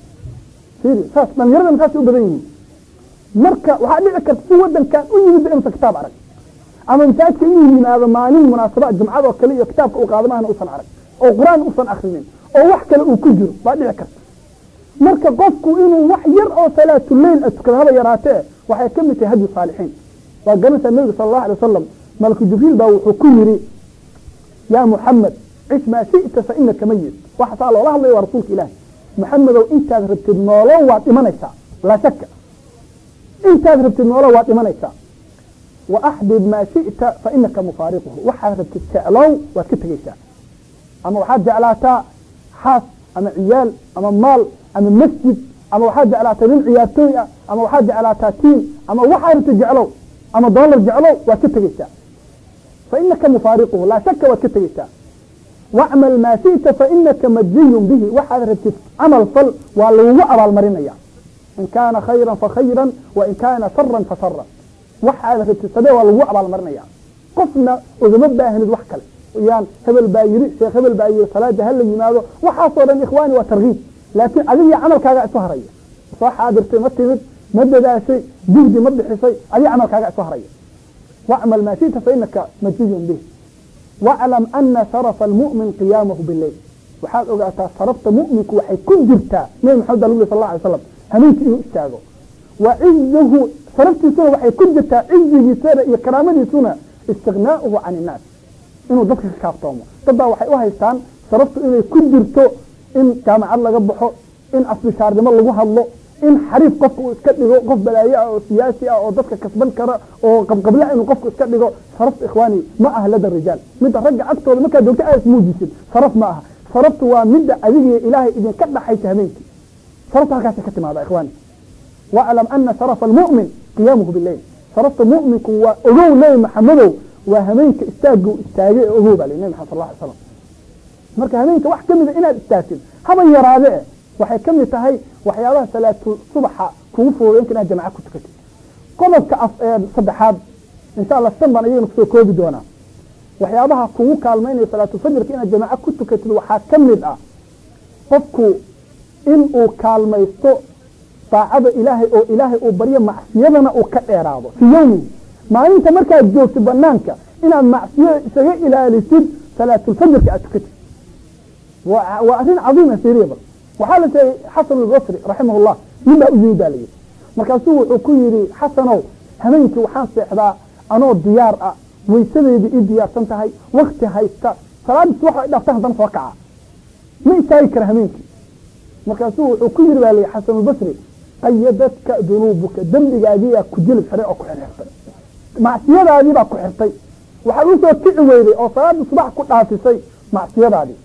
Fiiri, saas dhalinyaradan saasay u badan yihiin. Marka waxaa dhici karta si wadankan u yimid inuusan kitaab arag, ama masaajidka inuu yimaado maalin munaasaba jumcadoo kale iyo kitaabka uu qaado maahna uusan arag oo qur-aan uusan akrinin oo wax kale uu ku jiro baa dhici karta. Marka qofku inuu wax yar oo salaatuleyl a tukado haba yaraatee waxay ka mid tahay hadyu saalixiin. Waa garanaysaa nabiga sala allahu alay wasalam, malaku Jibriil baa wuxuu ku yidhi yaa Muxamed, cish maa shi'ta fa inaka mayit. Waxa saa loola hadlaya waa rasuulka Ilaahi. Maxamedow, intaad rabtid noolo waad dhimanaysaa, laa shaka, intaad rabtid noolo waad dhimanaysaa. Wa axbib maa shi'ta fa inaka mufaariquhu, waxaad rabtid jeclow waad ka tegeysaa. Ama waxaad jeclaataa xaas ama ciyaal ama maal ama masjid, ama waxaad jeclaataa nin ciyaartooy ah, ama waxaad jeclaataa tiim, ama waxaad rabtid jeclow, ama doolar jeclow, waad ka tegeysaa. Fa inaka mufaariquhu, laa shaka waad ka tegeysaa. Wacmal maa shi'ta fa inaka majziyun bihi, waxaad rabtid camal fal, waa lagugu abaalmarinaya, in kaana khayran fa khayran wa in kaana sharan fa sharan. Waxaad rabtid samee, waa lagugu abaalmarinaya. Qofna ugama baahnid wax kale. Yaan hebel baa yiri, sheekh hebel baa yiri salaada hala yimaado, waxaasoo dhan ikhwaani waa tarkiib, laakiin adiga camalkaaga isu haraya. Soo xaadirtay, ma timid, ma dadaashay, juhdi ma bixisay, adiga camalkaaga isu haraya. Wacmal maa shi'ta fa inaka majziyun bih. Waclam ana sharafa almu'min qiyaamahu bileyl, waxaad ogaataa sharafta mu'minku waxay ku jirtaa Nabi Maxamed baa lagu yiri sal alla alay slam hameenkii inuu istaago. Wa cizuhu, sharaftiisuna waxay ku jirtaa cizigiisana iyo karaamadiisuna istighnaa'uhu can innaas. Inuu dadka ka kaaftoomo. Dad baa waxay u haystaan sharaftu inay ku jirto in jaamacad laga baxo, in afbishaarnimo lagu hadlo, in xariif qofka uu iska dhigo, qof balaayo ah oo siyaasi ah oo dadka kasban kara oo qabqabla inuu qofku iska dhigo. Sharaftu ikhwaani ma aha lada rijaal, midda ragga agtooda markaad joogto aad ismuujisid sharaf ma aha. Sharaftu waa midda adigiyo ilaahay idinka dhaxaysa habeenkii. Sharaftu halkaasay ka timaada ikhwaani. Waclam ana sharafa almu'min qiyaamuhu bileyl. Sharafta mu'minku waa ogow Nebi Maxamedow, waa habeenka istaaggu istaagay ee ogow baa lihi Nebi Maxamed sal alla alay slam. Marka habeenka wax ka mida inaad istaagtid haba yaraade eh, waxay ka mid tahay waxyaabaha salaatu subaxa kugu fududayn inaad jamaca ku tukatid. Qodobka saddexaad, insha Allah shan baan iyagana kusoo koobi doonaa. Waxyaabaha kugu kaalmaynaya salaatulfajrka inaad jamaca ku tukatid waxaa ka mid ah qofku in uu kaalmaysto daacada Ilaahay oo Ilaahay uu baryo, macsiyadana uu ka dheeraado fii yawmihi. Maalinta markaad joogtid banaanka inaad macsiyada isaga ilaalisid, salaatulfajrka aad tukatid, waa arrin cadiima. Fiiriya bal, waxaa la sheegay Xasan Albasri raximahullah nin baa u yimid baa la yidhi. Markaasuu wuxuu ku yidhi, Xasanow, habeenkii waxaan seexdaa anoo diyaar ah, waysadeydii ii diyaarsan tahay, wakti haysta, salaadii subax ay dhaafta haddana soo kaca, ma istaagi kara habeenkii. Markaasuu wuxuu ku yidhi baa la yidhi Xasanulbasri, qayadadka dunuubuka, dembigaagiyaa ku jilib xiray oo ku xirxirtay, macsiyadaadii baa ku xirtay, waxaad usoo kici weyday oo salaada subax ku dhaafisay macsiyadaadii.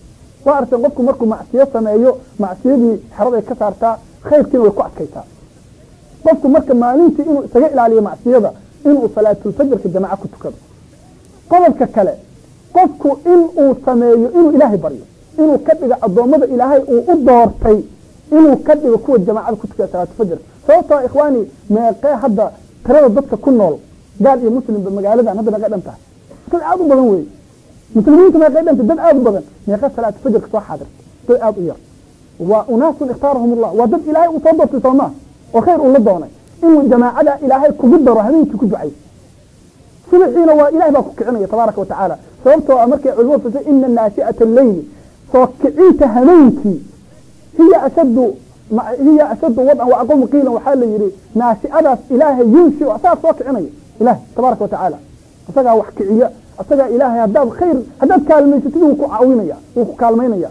Waa aragteen, qofku markuu macsiyo sameeyo macsiyadii xeraday ka saartaa, khayrkiina way ku adkaysaa qofku. Marka maalintii inuu isaga ilaaliyo macsiyada, inuu salaatulfajrka jamaca ku tukado. Qodobka kale, qofku inuu sameeyo inuu Ilaahay baryo, inuu ka dhigo addoommada Ilaahay uu u doortay, inuu ka dhigo kuwa jamaacada ku tukada salaatulfajrka. Sababtoo ikhwaani, meeqee hadda tirada dadka ku nool gaal iyo muslimba magaaladan hadda meeqay dhan tahay? Dad aada u badan wey. Muslimiintu meeqay dhantay? Dad aada u badan. Meeqee salaatulfajrka soo xaadirta? Dad aada u yar. Waa unaasun ikhtaarahum Allah, waa dad Ilaahay uu soo doortay, soo maa oo khayr uu la doonay inuu jamaacada Ilaahay kugu daro. Habeenkii ku ducay, subaxiina waa Ilahay baa ku kicinaya tabaaraka wa tacaala. Sababtoo ah markay culimadu fasay ina naashi'ata alleyli, soo kicinta habeenkii, hiya ashaddu wadcan wa aqwamu qiilan. Waxaa la yidhi naashi'adaas Ilaahay yunshi, asagaa soo kicinaya. Ilahay tabaaraka wa tacaala isagaa wax kiciya, isagaa Ilaahay haddaad khayr haddaad kaalmaysatid wuu ku caawinaya, wuu ku kaalmaynaya.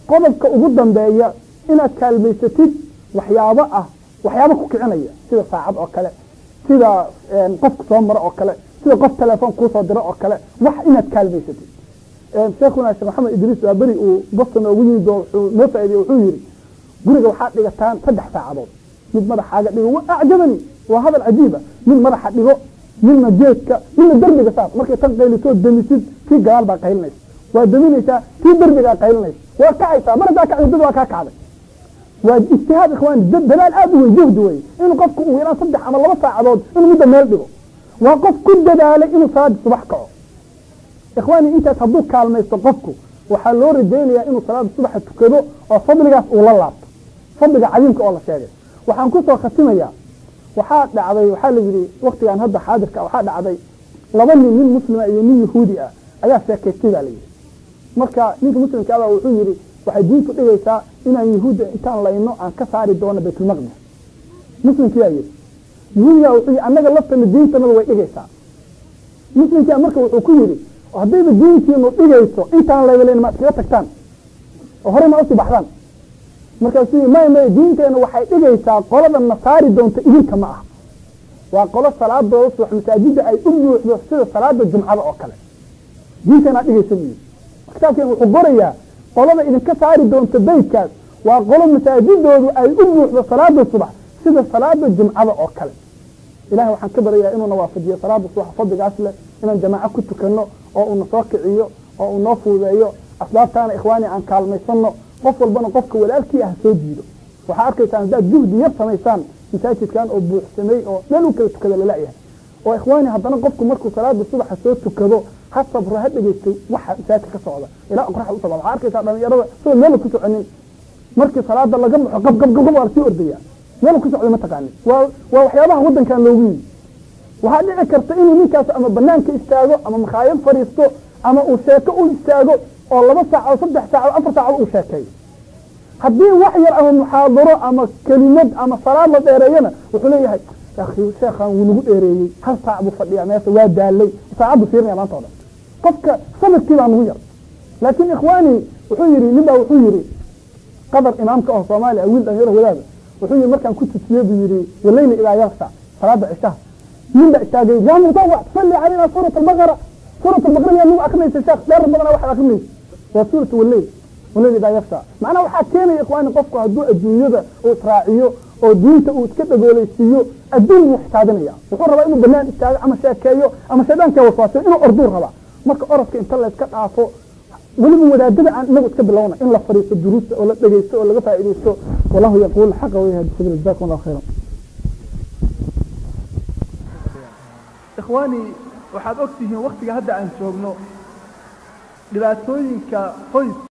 Qodobka ugu dambeeya, inaad kaalmaysatid waxyaabo ah, waxyaabo ku kicinaya, sida saacad oo kale, sida qofku soo maro oo kale, sida qof telefoon kuusoo diro oo kale, wax inaad kaalmaysatid. Sheekhuna Sheekh Maxamed Idriis waa beri uu Boston noogu yimid oo wuxuu noo faaideyey, wuxuu yidhi guriga waxaad dhigataan 3 saacadood, mid madaxaaga dhigo. Wa acjabani, waa hadal cajiiba. Mid madaxa dhigo, midna jeedka, midna derbiga saar. Markay tan qaylisoo demisid, tii gadaal baa qaylinaysa, waa deminaysaa, tii derbigaa qaylinaysa, waa kacaysaa. Mar haddaa kacday dad waa kaa kacday. Waa ijtihaad ikhwaani, dadaal aad u weyn, juhdi wey, inuu qofku ugu yaraan 3 ama 2 saacadood inuu midda meel dhigo. Waa qof ku dadaalay inuu salaada subax kaco. Ikhwaani, intaas hadduu kaalmaysto qofku, waxaa loo rajaynayaa inuu salaada subaxa tukado oo fadligaas uu la laabto, fadliga cadiimka oo la sheegay. Waxaan kusoo khatimayaa, waxaa dhacday, waxaa la yidhi waktigan hadda xaadirka, waxaa dhacday laba nin, nin muslima iyo nin yahuudi ah ayaa sheekaystay baa la yidhi. Marka ninka muslimka abaa wuxuu yidhi, waxay diintu dhigaysaa inaan yahuudda intaan layno aan ka saari doono Baytulmaqdis. Muslimkiyaa yidhi. Yahuudigaa wuxuu yidhi, annaga laftana diintanadu way dhigaysaa. Muslimkia marka wuxuu ku yidhi, haddayba diintiinu dhigayso intaan laydalayn ma iskaga tagtaan oo horey ma usii baxdaan? Markaasuu yii, may may, diinteena waxay dhigaysaa qolada na saari doonta idinka ma aha, waa qolo salaadooda subax masaajidda ay u buuxdo sida salaada jumcada oo kale. Diinteenaa dhigaysa buu yidhi. Kitaabkeen wuxuu qorayaa qolada idinka saari doonta beytkaas waa qolo masaajidoodu ay u buuxdo salaada subax sida salaada jumcada oo kale. Ilahay waxaan ka baryayaa inuuna waafajiyo salaada subax fadligaas leh, inaan jamaaco ku tukano oo uuna soo kiciyo oo uu noo fududeeyo asbaabtaana. Ikhwaani, aan kaalmaysano, qof walbana qofka walaalkii ah soo jiido. Waxaa arkaysaan haddaad juhdi yar samaysaan masaajidkan oo buuxsamay oo meel u kala tukada lalayahay. Oo ikhwaani, haddana qofku markuu salaada subaxa soo tukado ha sabro, ha dhegeysto waxa masaajidka ka socda ilaa qoraxda usoo. Waxaa arkaysaa dhalinyarada sida meel ku soconin, markii salaada laga baxo qab qab qab waa lasii ordaya, meel ku socda ma taqaanin. Waa waxyaabaha waddankan loogu yimi. Waxaa dhici karta inuu ninkaas ama banaanka istaago ama makhaayad fadhiisto ama uu sheeko u istaago oo 2 saacadood, 3 saacadood, 4 saacadood uu sheekeeyo. Haddii wax yar ama muxaadaro ama kelimad ama salaad la dheereeyana, wuxuu leeyahay, akhi, sheekhan wuu nagu dheereeyey, hal saac buu fadhiyaa meesha, waa daalay, saacaddu fiirinaya maanta o dhan. Qofka sabirkii baa nugu yar. Laakiin ikhwaani, wuxuu yidhi nin baa, wuxuu yidhi qadar imaamka oo Soomaaliya, wiil dhalinyaro wadaada, wuxuu yidhi markaan ku tujiye buu yidhi waleyli idaa yaksha salaada cishaha, nin baa istaagay: yaa mutawac, salli calayna suurat albaqara. Suurat albaqara yaa nagu akrinaysa sheekh dheer badana? Waxaad akrinaysa waa suurat waleyl, waleyl idaa yaksha. Macnaha waxaa keenaya, ikhwaani, qofku hadduu adduunyada uu israaciyo oo diinta uu iska dhagoolaysiiyo, adduun buu xisaabinaya. Wuxuu rabaa inuu banaan istaago ama sheekeeyo ama shaydaanka waswaasiyo, inuu orduu rabaa. Marka orodka inta la iska dhaafo, weliba wadaadada aan inagu iska bilowna in la fadhiisto duruusta oo la dhegeysto oo laga faa'iidaysto. Wallahu yaquul xaqa wayahdi sabiil. Jazakum allahu khayran. Ikhwaani, waxaad og tihiin waktiga hadda aan joogno dhibaatooyinka qoys